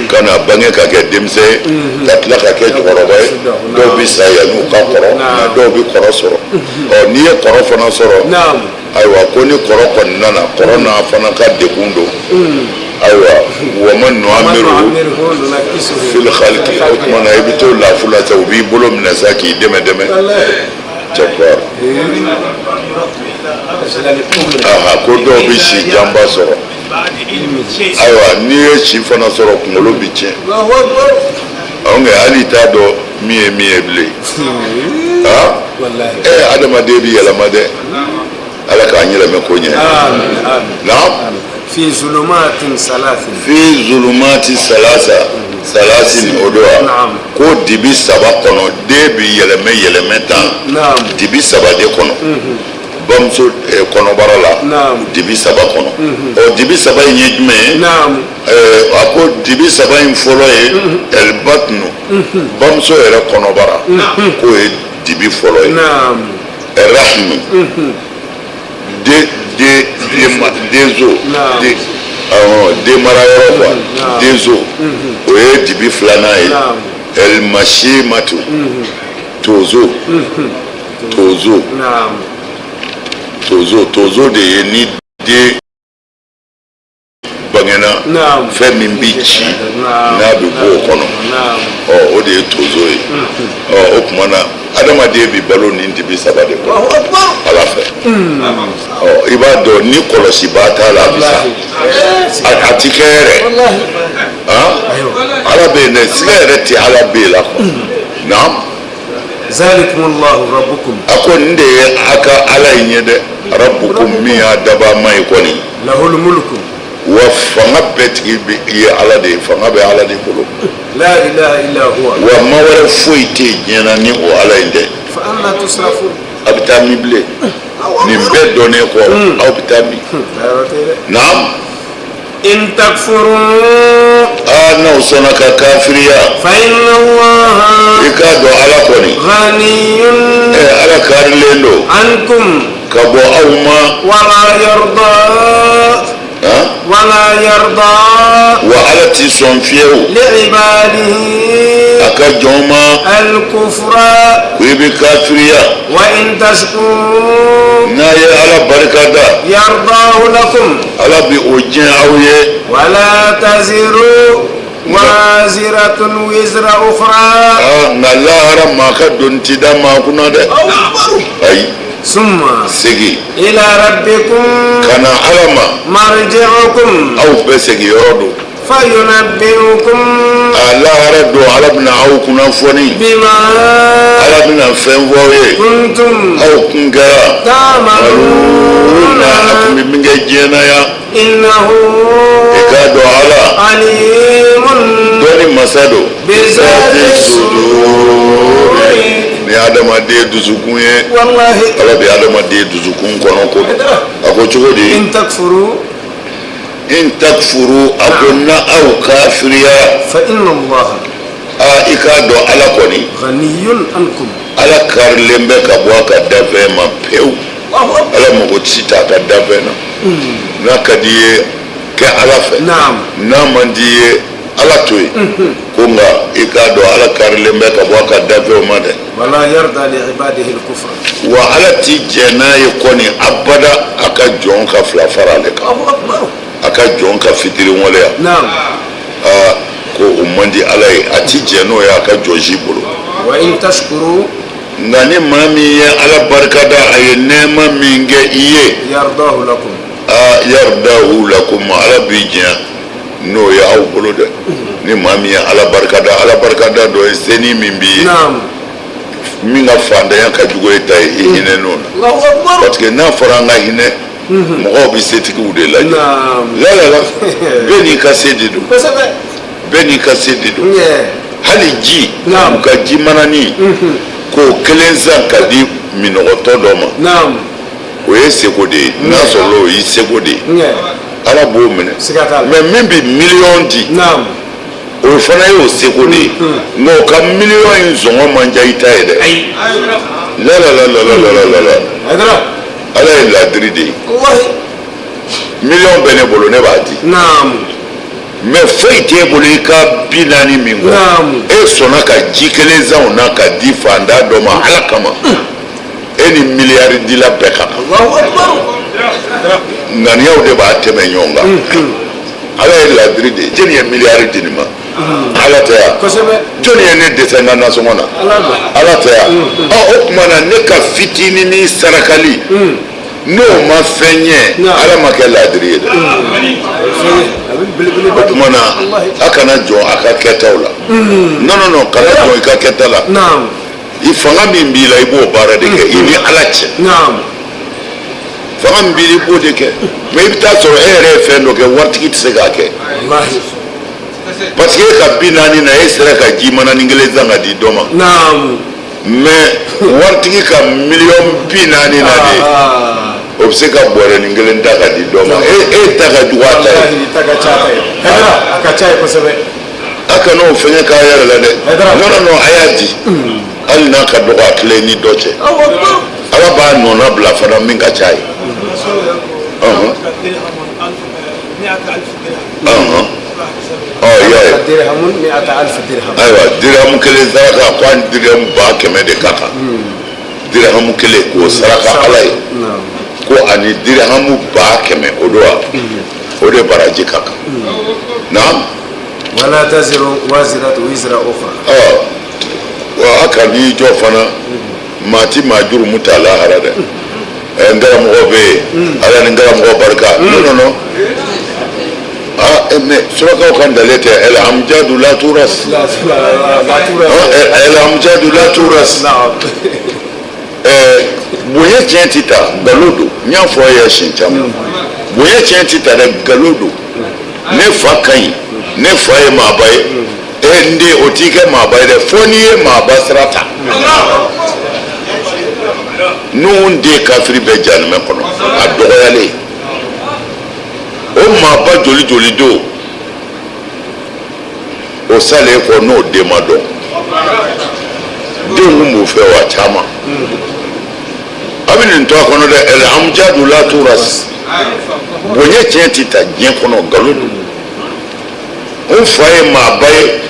ka na bange ka kɛ denmisɛn ye, ka tila ka kɛ cɛkɔrɔba ye. Dɔw bɛ sa yanni u ka kɔrɔ, nka dɔw bɛ kɔrɔ sɔrɔ. Ɔ, n'i ye kɔrɔ fana sɔrɔ, Naam. ayiwa, ko ni kɔrɔ kɔni nana, kɔrɔ n'a fana ka degun don. Ayiwa, wa man nu'ammiruhu Nu'ammirhu nunakisuhu fil khalqi. O tuma na, i bɛ to lafu la sa, u b'i bolo minɛ sa k'i dɛmɛ dɛmɛ, cɛkɔrɔ. Aha, ko dɔw bɛ si janba sɔrɔ. Ayiwa, n'i ye si fana sɔrɔ, kunkolo bi tiɲɛ. Allahu akbar. Ɔ, nka hali i t'a dɔn min ye min ye bilen. Ah. Wallahi. Adamaden bi yɛlɛma dɛ. Ala k'an yɛlɛmɛ ko ɲɛ. Amin, amin. Naam. Fi zulumatin salasin. Fi zulumati salasa salasin, o don wa? Naam. Ko dibi saba kɔnɔ, den bi yɛlɛmɛ yɛlɛmɛ tan. Naam. Dibi saba de kɔnɔ, bamuso kɔnɔbara la. Naam. Dibi saba kɔnɔ. Ɔ, dibi saba in ye jumɛn ye? Naam. A ko dibi saba in fɔlɔ ye ɛlibatunu, bamuso yɛrɛ kɔnɔbara, k'o ye dibi fɔlɔ ye. Naam. Rahmu, den den den ma denso. Naam. Den, ɔhɔn, den mara yɔrɔ quoi. Naam. Denso, o ye dibi filanan ye. Naam. Ɛlimashimatu, tozo tozo. Naam. Tozo tozo de ye ni den bangena, Naam. fɛn min bi ci Naam. n'a bɛ bɔ o kɔnɔ. Naam. Ɔ, o de ye tozo ye. Ɔ, o tuma na, adamaden bi balo nin dibi saba de kɔnɔ. Allahu akbar. Ala fɛ. Ɔ, i b'a dɔn ni kɔlɔsibaa t'a la, a bɛ sa, a ti kɛ yɛrɛ. Wallahi. Han, Ala bɛ yen dɛ, siga yɛrɛ tɛ Ala bɛ yen la quoi. Naam. Zalikum Allahu rabbukum. A ko nin de ye a ka Ala in ye dɛ, rabbukum, min y'a dabaa ma ye kɔni. Lahul mulku. Wa fanga bɛɛ tigi bɛ ye Ala de ye, fanga bɛ Ala de bolo. La ilaha illa huwa. Wa ma wɛrɛ foyi tɛ yen diɲɛ na ni o Ala in tɛ. Fa anna tusrafun. A bɛ taa min bilen? Nin bɛɛ dɔnnen kɔ, aw bɛ taa min? Naam. In takfuru. Aa, n'aw sɔnna ka kafiriya, Fa inna Allaha i k'a dɔn Ala kɔni, ghaniyun ɛ, Ala karilen don ankum. ka bɔ aw ma. Wala yarda. Han? Wala yarda Wa Ala ti sɔn fiyewu liibadihi a ka jɔn ma al-kufra. ko i bɛ kafiriya. Wa in tashkuru N'a ye Ala barika da, yardahu lakum. Ala bi o diɲɛ aw ye. Wala taziru waziratun wizra ukhra. Aa, nka lahara, maa ka doni ti da maa kunna dɛ, ayi. Summa Segin ila rabbikum ka na Ala ma marji'ukum aw bɛɛ segin yɔrɔ don. Fayunabbi'ukum A lahara don, Ala bɛna aw kunnafoni. Bima Ala bɛna fɛn fɔ aw ye kuntum aw kun kɛra ta'maluna. na a tun bɛ min kɛ diɲɛ na yan. Innahu I k'a dɔn Ala alimun dɔnni masa don bizati sudur, ni adamaden dusukun ye. Wallahi. Ala bɛ adamaden dusukun kɔnɔ ko dɔn. A ko cogo di? In takfuru In takfuru, a ko na aw kafiriya, fa inna allaha Aa, i k'a dɔn Ala kɔni, ghaniyun ankum. Ala karilen bɛ ka bɔ a ka danfɛn ma pewu. Ala mago si t'a ka danfɛn na. N'a ka di i ye, kɛ Ala fɛ. N'a man di i ye, Ala to yen. Ko nka i k'a dɔn Ala karilen bɛ ka bɔ a ka danfɛnw ma dɛ. Wala yarda li ibadihi al-kufra. Wa Ala ti jɛn n'a ye kɔni abada, a ka jɔn ka fila fara ale kan, a ka jɔn ka fitiriwaleya. Aa, ko o man di Ala ye, a ti jɛn n'o ye a ka jɔn si bolo. Wa in tashkuru. Nka ni maa min ye Ala barika da, a ye nɛɛma min kɛ i ye, yardahu lakum. Aa, yardahu lakum, Ala b'i jɛn n'o ye aw bolo dɛ. Ni maa min ye Ala barika da, Ala barika da dɔ ye seni min b'i ye, min ka fantanya ka jugu e ta ye, i hinɛ n'o la. Allahu akbar. Parce que n'a fɔra an ka hinɛ, mɔgɔw bɛ setigiw de lajɛ. La la la, bɛɛ n'i ka se de don. Bɛɛ n'i ka se de don. Hali ji, u ka ji manani k'o kelen san ka di minɔgɔtɔ dɔ ma, o ye seko de ye. N'a sɔrɔla o y'i seko de ye, Ala b'o minɛ. Mais min bɛ miliyɔn di, o fana y'o seko de ye. Nka o ka miliyɔn in sɔngɔ man diya i ta ye dɛ. La la la la la la la la, Ala ye ladiri de ye. Miliyɔn bɛ ne bolo, ne b'a di. Mais foyi t'e bolo i ka 40 min kɔ, e sɔnna ka ji kelen san o na ka di fantan dɔ ma Ala kama, e ni miliyari dila bɛɛ ka kan. Ŋaniyaw de b'a tɛmɛ ɲɔgɔn kan. Ala ye ladiri de ye. Jɔnni ye miliyari di nin ma? Ala tɛ yan? Jɔnni ye ne dɛsɛ n ka nasɔngɔ na? Ala tɛ yan? Ɔ, o tuma na ne ka fitininin sarakali, n'o ma fɛn ɲɛ, Ala ma kɛ ladiri ye dɛ. O tuma na a kana jɔn a ka kɛtaw la. Non non non, kana jɔn i ka kɛta la. I fanga min b'i la, i b'o baara de kɛ i ni Ala cɛ. Fanga min b'i la, i b'o de kɛ. Mais i bɛ taa sɔrɔ e yɛrɛ ye fɛn dɔ kɛ, waritigi tɛ se k'a kɛ. Parce que e ka 40 na, e sera ka ji manani kelen san ka di dɔ ma. Mais waritigi ka miliyɔn 40 na de, o bɛ se ka bɔrɛnin kelen ta ka di dɔ ma. E ta ka jugu a ta ye. A ka ca ye kosɛbɛ. A kana o fɛngɛ k'a yɛrɛ la dɛ. Non non non, a y'a di. Hali n'a ka dɔgɔ, a tilen ni dɔ cɛ. Ala b'a nɔna bila fana min ka ca ye. Ɔ, y'a ye. Ayiwa, dirhamu kelen saraka, ko an dirhamu 100,000 de ka kan. Dirhamu kelen k'o saraka Ala ye, ko ani dirhamu 100,000, o don wa, o de baraji ka kan. Naam. Wala taziru waziratu wizra ukhra. Ɔ, wa a ka n'i jɔ fana, maa ti maa jurumu ta lahara dɛ. N karamɔgɔ bɛ yen, Ala ni n karamɔgɔ barika. Non non non. Ah, mais surakaw kan dalen tɛ. El amjadu la turas. El amjadu la turas. Bonya tiɲɛ ti ta, nkalon don. N y'a fɔ a ye siɲɛ caman, bonya tiɲɛ ti ta dɛ, nkalon don. Ne fa ka ɲi, ne fa ye maaba ye. N den, o t'i kɛ maaba ye dɛ, fo n'i ye maaba sira ta. Nuhun den kafiri bɛ jahanamɛ kɔnɔ, a dɔgɔyalen. O maaba joli joli don o salen kɔ, n'o den ma dɔn, denw kun b'u fɛ wa caman. A bɛ nin to a kɔnɔ dɛ. El amjadu la turas. Bonya tiɲɛ ti ta diɲɛ kɔnɔ, nkalon don. N fa ye maaba ye,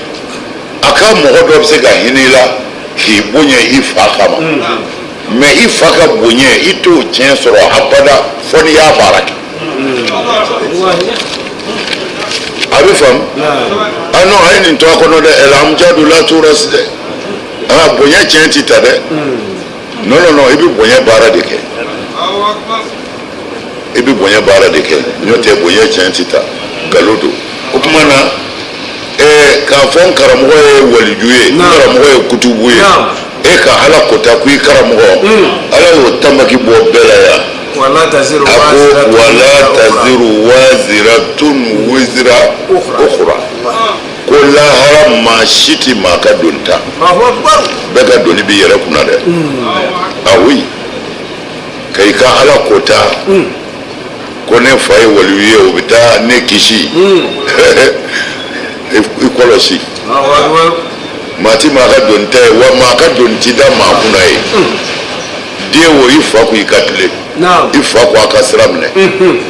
a ka mɔgɔ dɔ bɛ se ka hinɛ i la k'i bonya i fa kama. Mais i fa ka bonya, i t'o tiɲɛ sɔrɔ abada, fo n'i y'a baara kɛ. A bɛ faamu? Ah non, a ye nin to a kɔnɔ dɛ. El amjadu la turas dɛ. Ah, bonya tiɲɛ ti ta dɛ. Non non non, i bɛ bonya baara de kɛ. I bɛ bonya baara de kɛ, n'o tɛ bonya tiɲɛ ti ta, nkalon don. O tuma na, k'a fɔ n karamɔgɔ ye waliju ye, n karamɔgɔ ye kutubu ye, e ka Ala kota ko i karamɔgɔ, Ala y'o tamaki bɔ bɛɛ la yan. Wala taziru A ko wala taziru waziratun wizra ukhra, ko lahara maa si ti maa ka doni ta, bɛɛ ka doni b'i yɛrɛ kunna dɛ. Ah oui, ka i ka Ala kota ko ne fa ye waliyu ye, o bɛ taa ne kisi, i kɔlɔsi. Maa ti maa ka doni ta ye, wa maa ka doni ti da maa kunna ye. Den wo, i fa ko i ka tilen, i fa ko a ka sira minɛ.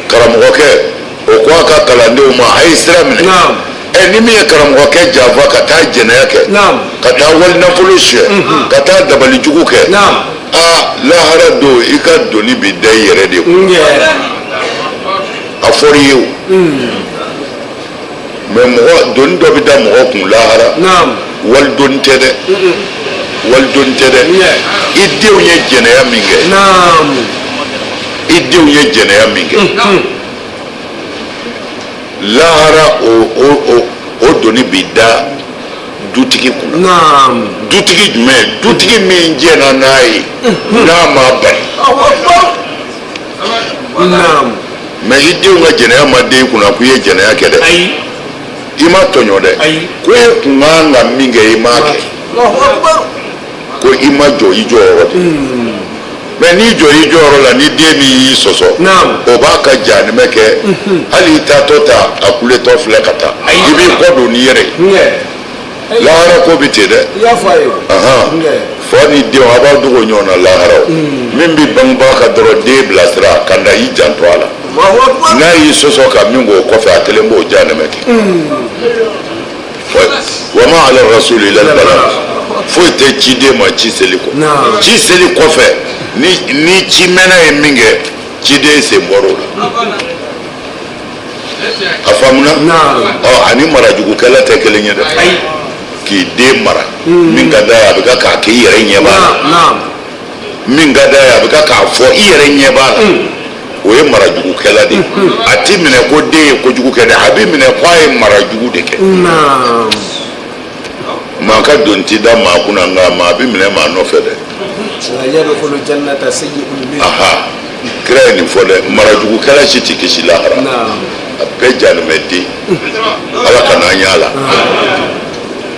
Karamɔgɔkɛ o ko a ka kalandenw ma, a ye sira minɛ. Ɛ, ni min ye karamɔgɔkɛ janfa ka taa jɛnɛya kɛ, ka taa walinafolo suɲɛ, ka taa dabali jugu kɛ, aa, lahara don, i ka doni bi da i yɛrɛ de kun. A fɔr'i ye o. Mais mɔgɔ doni dɔ bɛ da mɔgɔ kun lahara, wali doni tɛ dɛ, wali doni tɛ dɛ. I denw ye jɛnɛya min kɛ, i denw ye jɛnɛya min kɛ lahara, o doni bi da dutigi kunna. Dutigi jumɛn? Dutigi min jɛnna n'a ye, n'a m'a bali. Mais i denw ka jɛnɛya ma da i kunna k'i ye jɛnɛya kɛ dɛ. I ma tɔɲɔ dɛ. Ko e kun kan ka min kɛ, i m'a kɛ, ko i ma jɔ i jɔyɔrɔ de. Mais n'i jɔ i jɔyɔrɔ la, ni den min y'i sɔsɔ, o b'a ka jahanɛmɛ kɛ. Hali i taatɔ ta, a kuletɔ filɛ ka taa, i b'i kɔ don n'i yɛrɛ ye. Lahara ko bɛ ten dɛ. Fa ni denw, a b'a dogo ɲɔgɔn na lahara. O min bɛ bangebaa ka dɔrɔn, den bilasira ka na i janto a la. N'a y'i sɔsɔ ka min k'o kɔfɛ, a kelen b'o jahanɛmɛ kɛ. Wa ma ala rasuli illa al-balagh. Foyi tɛ ciden ma ci seli kɔ. Ci seli kɔfɛ, ni ci mɛnna ye min kɛ, ciden sen bɔr'o la. A faamuna? Ɔ, ani marajugukɛla tɛ kelen ye dɛ. K'i den mara, min ka d'a ye, a bɛ ka k'a kɛ, i yɛrɛ ɲɛ b'a la. Min ka d'a ye, a bɛ ka k'a fɔ, i yɛrɛ ɲɛ b'a la. O ye marajugukɛla de ye. A ti minɛ ko den ye kojugu kɛ dɛ, a bɛ minɛ ko a ye marajugu de kɛ. Maa ka doni ti da maa kunna, nka maa bɛ minɛ maa nɔfɛ dɛ. Aha, kira ye nin fɔ dɛ. Marajugukɛla si ti kisi lahara, a bɛɛ jahanɛmɛden. Ala ka n'an y'a la.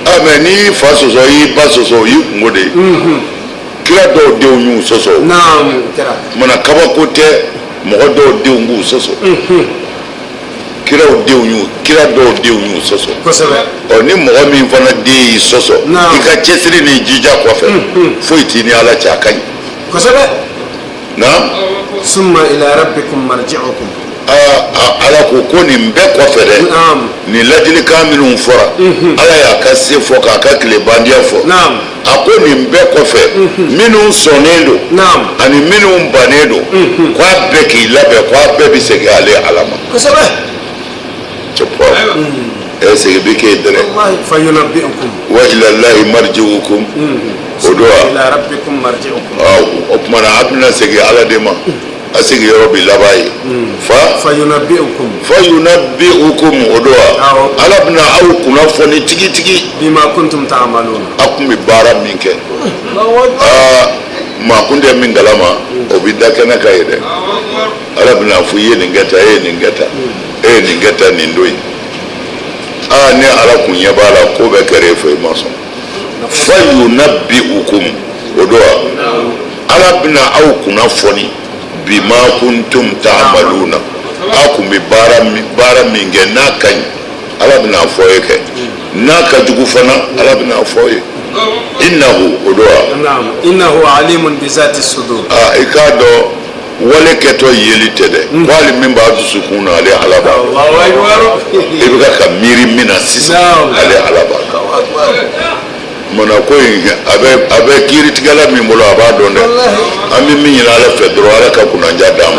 Ah, mais n'i y'i fa sɔsɔ, i y'i ba sɔsɔ, o y'i kungo de ye. Kira dɔw denw y'u sɔsɔ. Kumana, kabako tɛ mɔgɔ dɔw denw k'u sɔsɔ. Kiraw denw y'u, kira dɔw denw y'u sɔsɔ. Ɔ, ni mɔgɔ min fana den y'i sɔsɔ, i ka cɛsiri ni jija kɔfɛ, foyi t'i ni Ala cɛ, a ka ɲi. Naam. Summa ila rabbikum marji'ukum. Ala ko ko nin bɛɛ kɔfɛ dɛ, nin ladilikan minnu fɔra, Ala y'a ka se fɔ, k'a ka tilebandiya fɔ. A ko nin bɛɛ kɔfɛ, minnu sɔnnen don ani minnu bannen don, k'a bɛɛ k'i labɛn, k'a bɛɛ bɛ segin ale Ala ma. Cɛ, segin bɛ k'e dɛrɛ. Fayunabbi'ukum. Wa ilallahi marji'ukum, o don wa? Ila rabbikum marji'ukum. O tuma na, a bɛna segin Ala de ma, a segin yɔrɔ bi laban ye fa. Fayunabbi'ukum. Fayunabbi'ukum, o don wa? Ala bɛna aw kunnafoni tigitigi. Bima kuntum ta'maluna. A kun bɛ baara min kɛ, aa, maa kun tɛ min kalama, o bɛ da kɛnɛ kan ye dɛ. Ala bɛna fɔ, i ye nin kɛ tan, e ye nin kɛ tan, e ye nin kɛ tan, nin don in, aa, ne Ala kun ɲɛ b'a la, ko bɛɛ kɛra e fɛ, i ma sɔn. Fayunabbi'ukum, o don wa? Ala bɛna aw kunnafoni bima kuntum ta'maluna, aw kun bɛ baara min kɛ. N'a ka ɲi, Ala bɛna fɔ ye kɛ. N'a ka jugu fana, Ala bɛna fɔ ye. Innahu, o don wa? Innahu alimun bi zati sudur. Aa, i k'a dɔn, wale kɛtɔ yeli tɛ dɛ, ko hali min b'a dusukun na, ale Ala b'a dɔn. I bɛ ka miiri min na sisan, ale Ala b'a dɔn. Mana ko in, a bɛ kiiritigɛla min bolo, a b'a dɔn dɛ. An bɛ min ɲini Ala fɛ dɔrɔn, Ala ka kunnadiya d'an